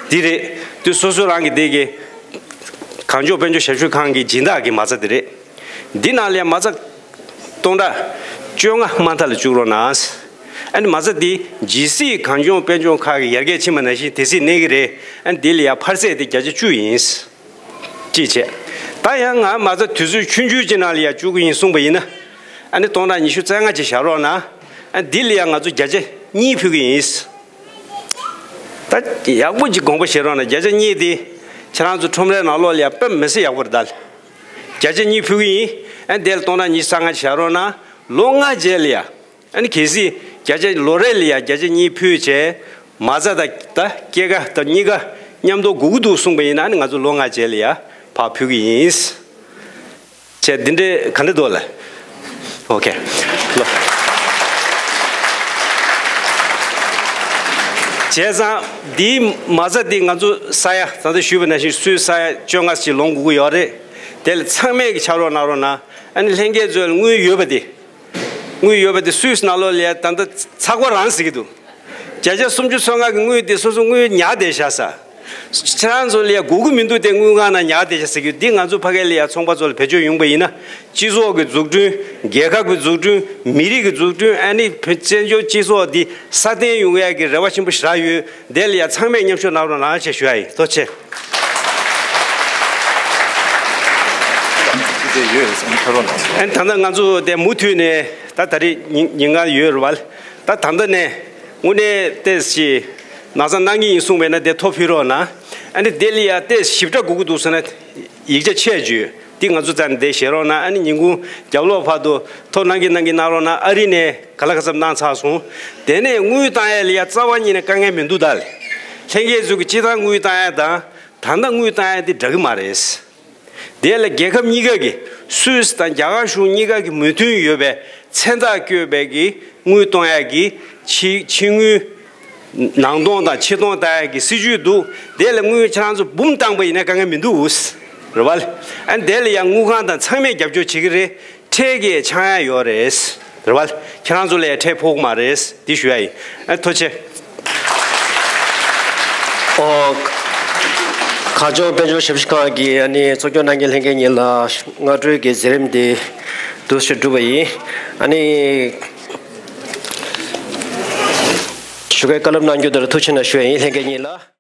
འདི་རེད། དེ་སོ་སོ་རང་གི་དེ་གི་གངས་ལྗོངས་དཔལ་འབྱོར་ཞབས་ཞུ་ཁང་གི་སྦྱིན་བདག་གི་མ་རྩ་དེ་རེད། འདི་ནང་ལ་ཡ་མ་རྩ་སྟོང་ཕྲག་བཅོ་ལྔ་དམའ་མཐའ་ལ་བཅུག་རོགས་གནང་། ཨ་ནི་མ་རྩ་འདི་ཇི་སྲིད་གངས་ལྗོངས་དཔལ་འབྱོར་ཁག་གི་ཡར་རྒྱས་ཕྱིན་པ་ནང་བཞིན་དེ་སྲིད་གནས་ཀྱི་རེད། ཨ་ནི་འདི་ལ་ཡ་འཕར་ཚད་དེ་བརྒྱ་ཆ་བཅུ་ཡིན། ཅེས་བྱས། ད་ཡང་ང་མ་རྩ་དུས་ཚོད་ཆུང་ཆུང་ཅིག་ནང་ལ་ཡ་བཅུག་གི་ཡིན་གསུངས་པ་ཡིན་ན། ཨ་ནི་སྟོང་ཕྲག་ཉི་ཤུ་རྩ་ལྔ་ཅིག་བཞག་རོགས་གནང་། ཨ་ནི་འདི་ལ་ཡ་ང་ཚོ་བརྒྱ་ཆ་གཉིས་ཕུལ་གི་ཡིན། ད་ཡག་པོ་ཅིག་དགོངས་པ་བཞེས་རོགས་གནང་། བརྒྱ་ཆ་གཉིས་དེ་ཁྱེད་རང་ཚོ་ཁྲོམ་རའི་ནང་ལོགས་ལ་ཡ་དཔེ་མི་སྲིད་ཡག་པོ་རེད་ད། བརྒྱ་ཆ་གཉིས་ཕུལ་གི་ཡིན། ཨ་ནི་དེ་ལ་སྟོང་ཕྲག་ཉི་ཤུ་རྩ་ལྔ་ཅིག་བཞག་རོགས་གནང་། ལོ་ལྔ་རྗེས་ལ་ཡ། ཨ་ནི་གལ་སྲིད་བརྒྱ་ཆ་ལོ་རེ་ལ་ཡ་བརྒྱ་ཆ་གཉིས་ཕུལ་བྱས། མ་རྩ་དང་ད་སྐྱེད་ཀ་དང་གཉིས་ཀ་མཉམ་དུ་དགོས་ཀྱི་འདུག་གསུངས་པ་ཡིན་ན་ཨ་ནི་ང་ཚོ་ལོ་ལྔ་རྗེས་ལ་ཡ་ཕར་ཕུལ་གྱི་ཡིན། བྱས་འདི་འདྲའི་ག་འདྲ་འདུག་ལ། ཨོ་ཁེ། ལོ། བྱས་ཙང་འདིའི་མ་རྩ་འདི་ང་ཚོ་ས་ཡ་ད་ལྟ་ཞུས་པ་ནང་བཞིན་སུད་ས་ཡ་བཅོ་ལྔ་ཞིག་ལོངས་དགོས་ཀྱི་ཡོད་རེད། དེ་ལ་ཚང་མས་ཀྱི་ཕྱག་རོགས་གནང་རོགས་གནང་། ཨ་ནི་ལྷན་རྒྱས་ཚོས་དངུལ་ཡོད་པ་དེ། དངུལ་ཡོད་པ་དེ་སུད་སི་ནང་ལོགས་ལ་ཡ་ད་ལྟ་ཚགས་པར་རང་ཟེར་གྱི་འདུག་བརྒྱ་ཆ་སུམ་ཅུ་སོ་ལྔ་གི་དངུལ་དེ་སོ་སོ་དངུལ་ཉར་བསྡད་བཞག་ས། ཁྱེད་རང་ཚོ་ལ་ཡ་དགོས་ཀྱི་མི་འདུག་སྟེ། དངུལ་ཁང་ནང་ཉར་བསྡད་བཞག་ཟེར་གྱི་འདི། ང་ཚོ་ཕ་གི་ལ་ཡ་ཚོང་པ་ཚོ་ལ་བེད་སྤྱོད་ཡོང་པ་ཡིན་ན། སྤྱི་ཚོགས་ཀྱི་འཛུགས་སྐྲུན། རྒྱལ་ཁབ་ཀྱི་འཛུགས་སྐྲུན། མི་རིགས་ཀྱི་འཛུགས་སྐྲུན། ཨ་ནི་བོད་བཙན་བྱོལ་སྤྱི་ཚོགས་འདི་སྲ་བརྟན་ཡོང་ཡ་གི་རེ་བ་ཆེན་པོ་ཞེ་དྲག་ཡོད། དེ་ལ་ཡ་ཚང་མས་མཉམ་ཞུགས་གནང་རོགས་གནང་ཞེས་ཞུ་ཡ་ཡིན། ཐུགས་རྗེ་ཆེ། ཨན་ད་ལྟ་ང་ཚོ་དེ་མུ་མཐུད་ནས་ད་ད་རེས་ཉིན་ཉིན་གང་ཡོད་རེད་བ། ད་ད་ལྟ་ནས་དངོས་གནས་ཏོག་ཙམ་ནག་ཚ་གནང་གི་ཡིན་གསུངས་པས་ན་དེ་ཐོ་ཕུལ་རོགས་གནང་། ཨ་ནི་དེ་ལ་ཡ་ཏོག་ཙམ་ཞིབ་ཕྲ་དགོས་ཀྱི་འདུག་ཟེར་ན་ཡིག་ཆ་ཆད་བརྗོད་འདི་ང་ཚོ་རྩ་ནས་དེ་བཞེས་རོགས་གནང་། ཨ་ནི་ཉིན་གུང་རྒྱབ་ལོགས་བར་དུ་ཐོ་གནང་གི་གནང་གི་གནང་རོགས་གནང་། ཨ་རི་ནས་ག་ལ་ག་ཚབ་གནང་ཚར་སོང་། དེ་ནས་དངུལ་བཏང་ཡ་ལ་ཡ་རྩ་བ་ཉིད་ནས་དཀའ་ངལ་མི་འདུག་ད་ལས་ལྷན་རྒྱས་ཚོས་ཀྱི་སྤྱིར་བཏང་དངུལ་བཏང་ཡ་དང་ད་ལྟ་དངུལ་བཏང་ཡ་འདི་འདྲ་གི་མ་རེད། དེ་ལ་རྒྱལ་ཁབ་གཉིས་ཀ་གི་སུད་སི་དང་རྒྱ་གར་གཞུང་གཉིས་ཀ་གི་མོས་མཐུན་ཡོད་པའི་མཚན་རྟགས་བཀོད་པའི་གི་དངུལ་གཏོང་ཡ་གི་ཕྱི་ཕྱི་དངུལ་ནང་གཏོང་དང་ཕྱི་གཏོང་བཏང་ཡ་གི་སྲིད་ཇུས་འདུག་དེ་ལ་དངུལ་ཁྱེད་རང་ཚོ་འབུམ་བཏང་པ་ཡིན་ན་དཀའ་ངལ་མི་འདུག་རེད་བ། ཨ་ནི་དེ་ལ་ཡང་དངུལ་ཁང་དང་ཚང་མས་རྒྱབ་སྐྱོར་བྱེད་ཀྱི་རེད། ཁྲལ་གྱི་ཆག་ཡང་ཡོད་རེད། རེད་བ། ཁྱེད་རང་ཚོ་ལ་ཡང་ཁྲལ་ཕོག་གི་མ་རེད། འདི་ཞུ་ཡ་ཡིན། ཨ་ཐུགས་རྗེ་ཆེ། ཨོ། གངས་ལྗོངས་དཔལ་འབྱོར་ཞབས་ཞུ་ཁང་གི་ཨ་ནི་གཙོ་སྐྱོང་གནང་མཁན་ལྷན་རྒྱས་གཉིས་ལ་སྔ་དྲོའི་གི་མཛད་རིམ་འདི་འདུག་སེ་གྲུབ་པ་ཡིན། ཨ་ནི་ཞུ་སྐུལ་བཀའ་སློབ་གནང་རྒྱུ་དེར་ཐུགས་རྗེ་ཆེ་ཞུ་ཡ་ཡིན། ལྷན་རྒྱས་གཉིས་ལ།